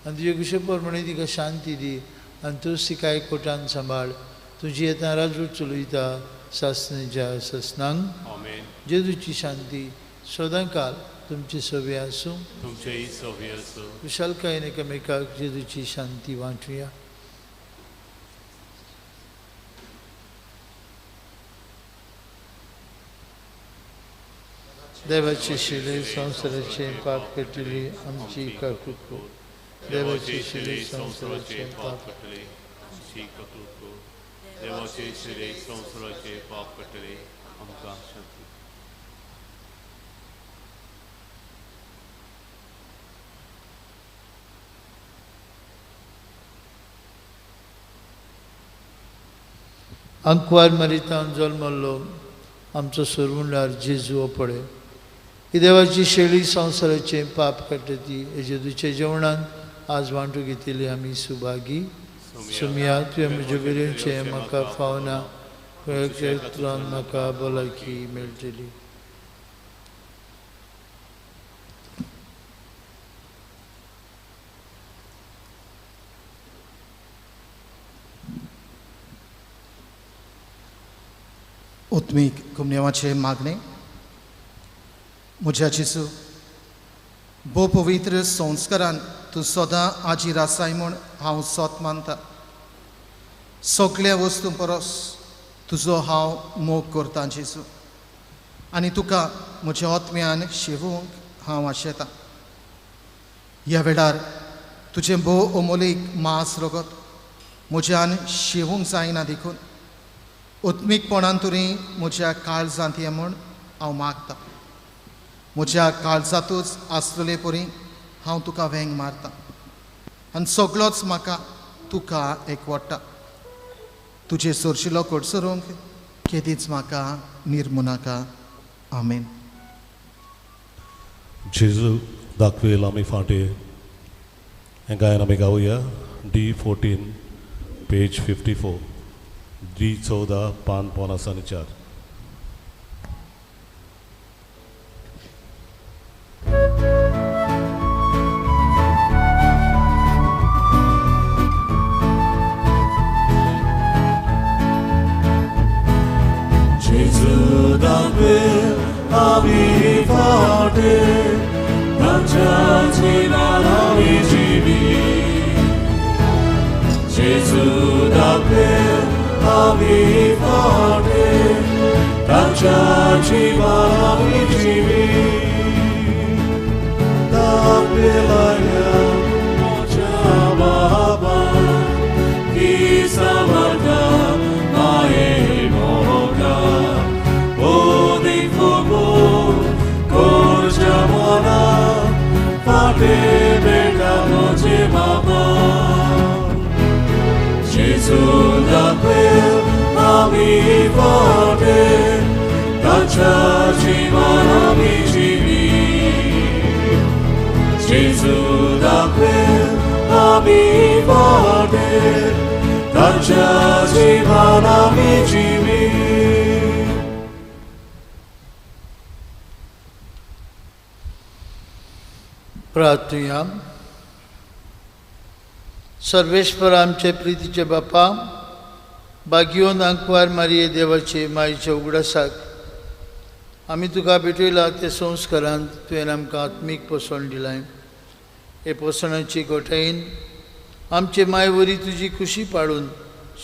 आनी तुजे कुशे प्रमाणे तिका शांती दी आनी तूं तिका एकवटान सांबाळ. तुजी येता राजवट चलयता सासनाच्या सासनांक. जेजूची शांती सदांकाल तुमची सवे आसूं, तुमचेय सवे आसूं. कुशालकायेन एकामेकाक जेजूची शांती वांटुया. देवाचे शिले संवसाराचे पाप कटिली आमची काकूत कर. देवाचे शिरे संवसाराचे पाप काडटले, आमची कटूक कर. देवाचे शिरे संवसाराचे पाप काडटले, आमकां शांती. आंकवार मरितान जल्मल्लो आमचो सोरवुंडार जेजू पळय ही देवाची शेळी संवसाराचें पाप काडटा ती जेजूच्या जेवणान आज वांटू घेतिल्ली आमी सुभागी. सुमया तुवें म्हजे कडेनचें म्हाका फावना, क्षेत्रान म्हाका भलायकी मेळटली. उत्मीक कुमनेवाचें मागणें. म्हज्या जेजू, भोव पवित्र संस्कारान तूं सदां आजीर आसाय म्हूण हांव सोत मानता. सगल्या वस्तूं परस तुजो हांव मोग करतां जेजू, आनी तुका म्हज्या आत्म्यान शेवूंक हांव आशेतां. ह्या वेळार तुजें भोव अमोलीक मांस रगत म्हज्यान शेवूंक जायना देखून उत्मीकपणान तुरी म्हज्या काळजांत ये म्हूण हांव मागतां. म्हज्या काळजांतूच आसलेले परी हांव तुका वेंग मारतां आनी सगळोच म्हाका तुका एकवडटा. तुजे सोरशिलो कडसरूंक केदीच म्हाका निर्मू नाका. आमेन. जेजू दाखवेल आमी फाटीं हें गायन आमी गावया. D 14 page 54, D 14 पान 54. जेजू दाखवेल आमी फाटीं, ताच्या जिवान आमी जिवी. जेजू दाखवेल आमी फाटीं, ताच्या जिवान आमी जिवी. दाखवेलाया म्हज्या बाबा, की समर्था माये मोगा. ओदी फुगो कोरच्या मना, फाटीं बेटा म्हजे बाबा. जेजू दाखवेल आमी फाटीं, ताच्या जिवान आमी जिवी. जेजू दाखवेल आमी फाटीं, ताच्या जिवान आमी जिवी. प्रार्थुया. सर्वेश्वर आमचे प्रितीचे बापा, बागियोन आंकवार मारिये देवाचे मायेच्या उगडासाक आमी तुका भेटयला ते संस्कारांत तुवें आमकां आत्मीक पोसवण दिलाय. हे पोसणाची गोठायेन आमचे मायवरी तुजी खुशी पाडून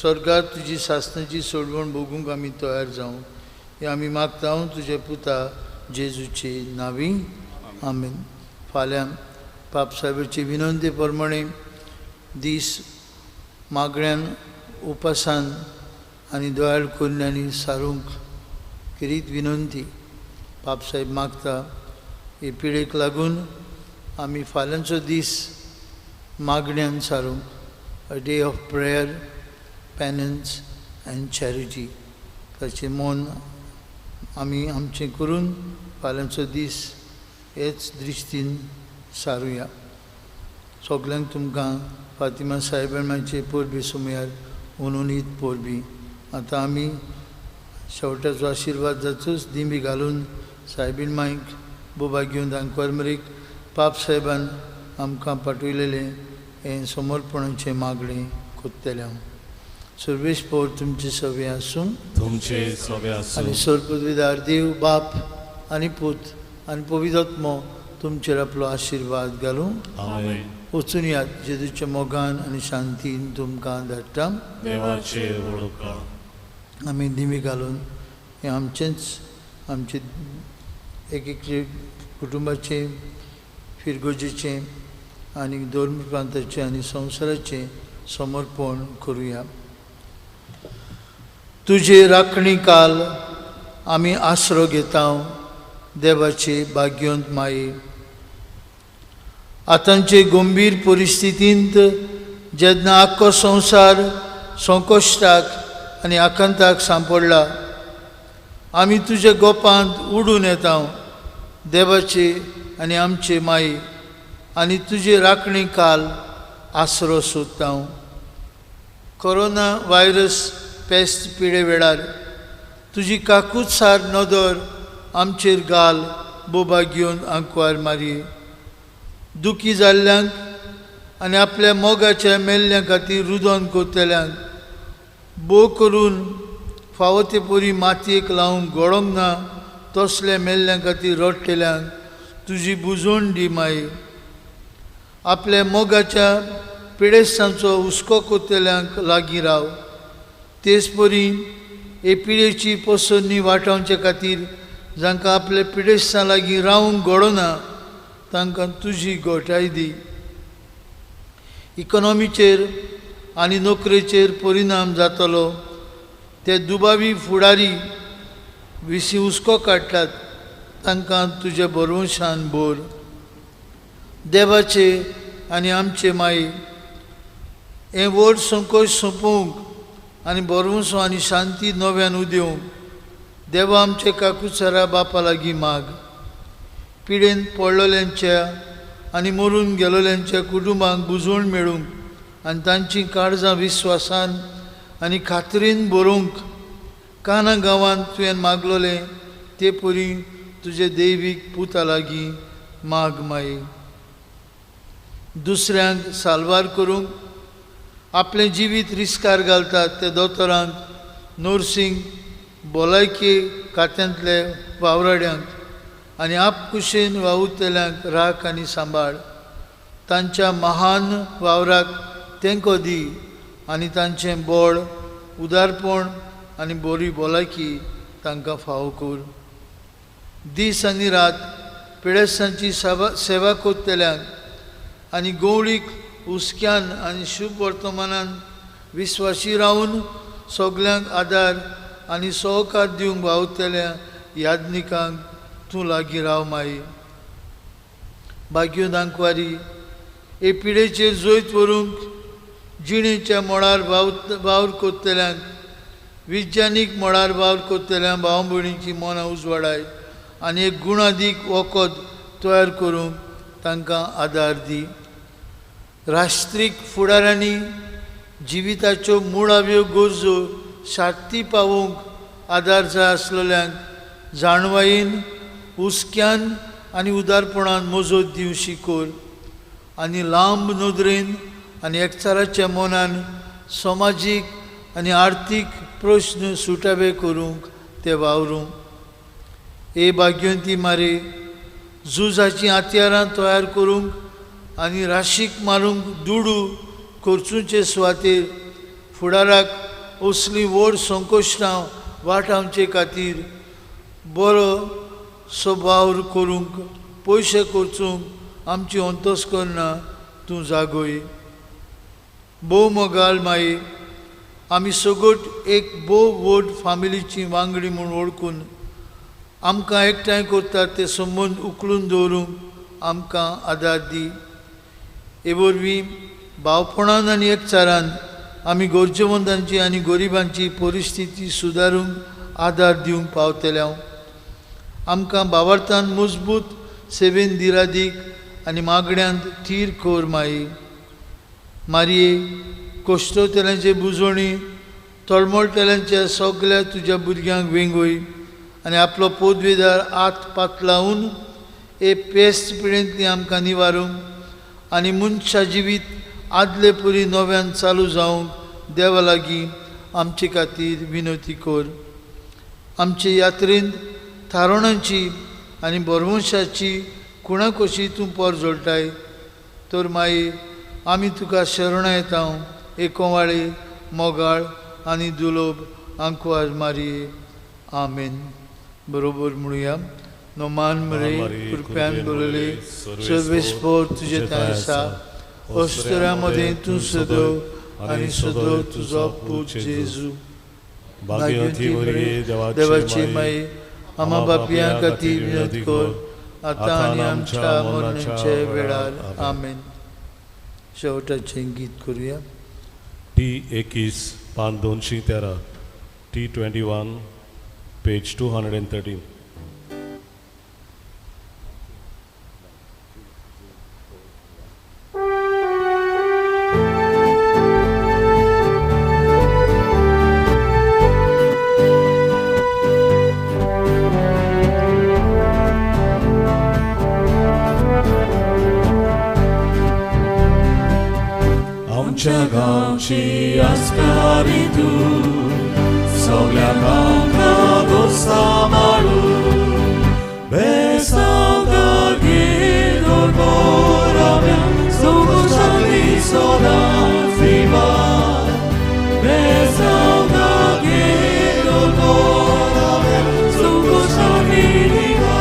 स्वर्गात तुजी सासणाची सोडवण भोगूंक आमी तयार जावं हें आमी मागता तुजे पुता जेजूचे नांवी. आमेन. फाल्यां पाप साहेबाचे विनंती प्रमाणे दीस मागण्यान उपासान आनी दोयाळ कोन्यांनी सारूंक खेरीत विनंती पाप साहेब मागता. हे पिडेक लागून आमी फाल्यांचो दीस मागण्यान सारूंक, a day of prayer, penance and charity, ताचें मन आमी आमचें करून फाल्यांचो दीस हेच दृश्टीन सारुया. सगल्यांक तुमकां फातिमा साहेबांचे परबी सुमयार उनुनीत परबी. आतां आमी शेवटाचो आशिर्वाद जातूच दिंबी घालून सायबीण मायक बोबा घेवन आंकवार पाप साहेबान आमकां पाठयलेलें हें समर्पणाचें मागणें कोत्तलें हांव. सर्वेश पौर तुमचे सवे आसूं, तुमचे सवे आसूं. आनी सर्वपदवीदार देव बाप आनी पूत आनी पवित्र तुमचेर आपलो आशिर्वाद घालूं. आमेन. वचून यात जेजूच्या मोगान आनी शांतीन तुमकां धाडटा. देवाचे व्हड. आमी दिमी घालून हें आमचेंच आमचे एक एक कुटुंबाचें फिरगोजेचें आनी धर्म प्रांताचें आनी संवसाराचें समर्पण करुया. तुजे राखणी काल आमी आसरो घेता देवाचे भाग्योंत माये. आतांचे गंभीर परिस्थितींत जेन्ना आख्खो संवसार संकश्टाक आनी आकांताक सांपडला, आमी तुज्या गोपांत उडून येता देवाचे आनी आमचे माये आनी तुजे राखणी काल आसरो सोदता. कोरोना व्हायरस पेस्त पिडे वेळार तुजी काकूतसार नदर आमचेर घाल, बोबा घेवन आंकवार मारये. दुखी जाल्ल्यांक आनी आपल्या मोगाच्या मेल्ल्या खातीर रुदन करतल्यांक बो करून फावो ते परी मातयेक लावंक गळोंक ना तसल्या मेल्ल्या खातीर रडटल्यांक तुजी बुजवण दी माये. आपल्या मोगाच्या पिडेस्तांचो हुस्को करतल्यांक लागीं राव. तेच परी हे पिडेची पसरणी वाटावचे खातीर जांकां आपल्या पिडेस्तां लागीं रावंक घडना तांकां तुजी गोठाय दी. इकॉनॉमीचेर आनी नोकरेचेर परिणाम जातलो ते दुबावी फुडारी विशीं हुस्को काडटात तांकां तुज्या भरवंशान भर. देवाचे आनी आमचे माये हें व्हड संकोच सोंपोवंक आनी भरवंसो आनी शांती नव्यान उदेवंक देवा आमचे काकुसरा बापा लागीं माग. पिडेन पडलेल्यांच्या आनी मरून गेलोल्यांच्या कुटुंबांक बुजवण मेळूंक आनी तांचीं काळजां विस्वासान आनी खात्रीन बरोवंक काना गांवांत तुवें मागलोलें ते परी तुजे दैवीक पुता लागीं माग माये. दुसऱ्यांक साल्वार करूंक आपलें जिवीत रिस्कार घालतात ते दोतोरांक, नर्सींक, भलायकी खात्यांतले वावराड्यांक आनी आपकुशेन वावुरतल्यांक राख आनी सांबाळ. तांच्या महान वावराक तेंको दी आनी तांचें बळ, उदारपण आनी बरी भलायकी तांकां फावो कर. दीस आनी रात पिडेस्तांची सेवा करतल्यांक आनी गवळीक हुस्क्यान आनी शुभ वर्तमानान विस्वाशी रावन सगल्यांक आदार आनी सहकार दिवंक वावुरतल्या याज्ञिकांक तूं लागीं राव माई. भाग्यो दांकवारी हे पिडेचेर जैत व्हरूंक जिणेच्या मळार वावर करतल्यांक, विज्ञानीक मळार वावर करतल्यांक भाव भयणीची मनां उजवाडाय आनी एक गुणादीक वखद तयार करूंक तांकां आदार दी. राष्ट्रीक फुडाऱ्यांनी जिविताच्यो मुळाव्यो गरजो शांती पावोवंक आदार जाय आसलेल्यांक जाणवायेन, हुस्क्यान आनी उदारपणान मजत दिवशी कर आनी लांब नदरेन आनी एकचाराच्या मनान समाजीक आनी आर्थीक प्रश्न सुटावे करूंक ते वावरूंक. हे भाग्यवंती मारे, झुजाचीं हत्यारां तयार करूंक आनी राशीक मारूंक दुडू खर्चूचे सुवातेर फुडाराक असलीं व्हड संकश्टां वाटावचे खातीर बरो सो वावर करूंक पयशे खर्चूंक आमची अंतस्करणां तूं जागय. भोव मोगाळ माई, आमी सगट एक भोव व्हड फामिलीची वांगडी म्हूण वळखून आमकां एकठांय करतात ते संबंद उखलून दवरूंक आमकां आदार दी. हे वरवीं भावपणान आनी एकचारान आमी गरजेवंतांची आनी गरिबांची परिस्थिती सुदारूंक आदार दिवंक पावतले. आमकां भावार्थान मजबूत सेवेन दिरादीक आनी मागण्यांत थीर कर माई. मारये, कश्टतल्यांचे बुजवणी तळमळटल्यांच्या सगल्या तुज्या भुरग्यांक वेंगय आनी आपलो पदवेदार हात पातलावन हे पेस्त पिळेंतली आमकां निवारूंक आनी मनशा जिवीत आदले परी नव्यान चालू जावंक देवा लागीं आमचे खातीर विनवती कर. आमचे यात्रेंत थारवणाची आनी बरवंशाची खुणा कशी तूं पर जोडटाय तर माई आमी तुका शरणां येता एकोवाळे मोगाळ आनी दुलोब आंकवार मारये. आमेन. बरोबर म्हणुया. नोमान मरे कृपयान बरयले सर्वेस्पोर तुजे थंय आसा अस्तुऱ्यां मदें तूं सदव आनी सदव तुजो पूत जेजू. भाग्यवती मरिये देवाची माई आमा बापयां खातीर विनंती कर आतां आनी आमच्या मरणाच्या वेळार. आमेन. शेवटाचें गीत करुया. टी 21 पान 213, T21 page 213. आमच्या गांवची आस्कारी तूं सगल्या गांवका दोस्ता माळू बेसांवका घेदोर बोराव्या संतोशांनी सदां जिवा बेसांवका घेदोर बोराव्या संतोशांनी दिवा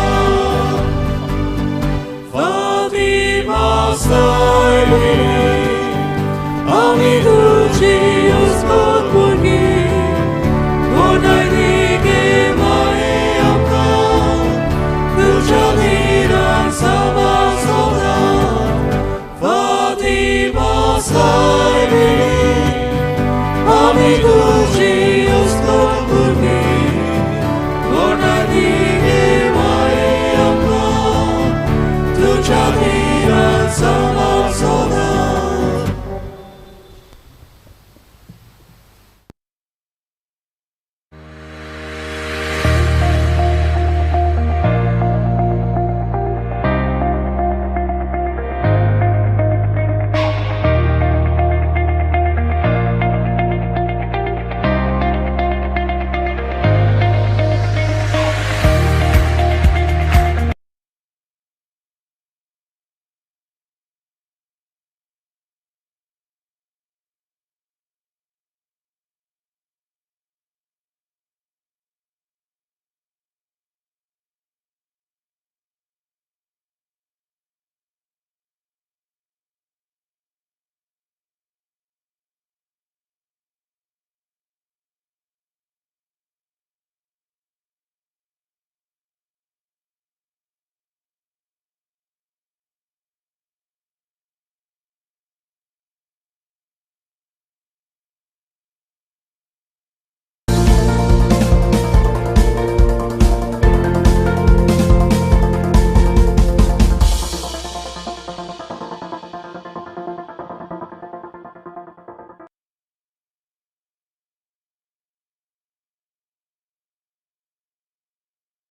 फातिमा सायबिणी आमी तुजी उस्कोत भुरगीं गोडायनिके माये आमकां तुज्या निरान सामा सदां फातिमा सायबिणी आमी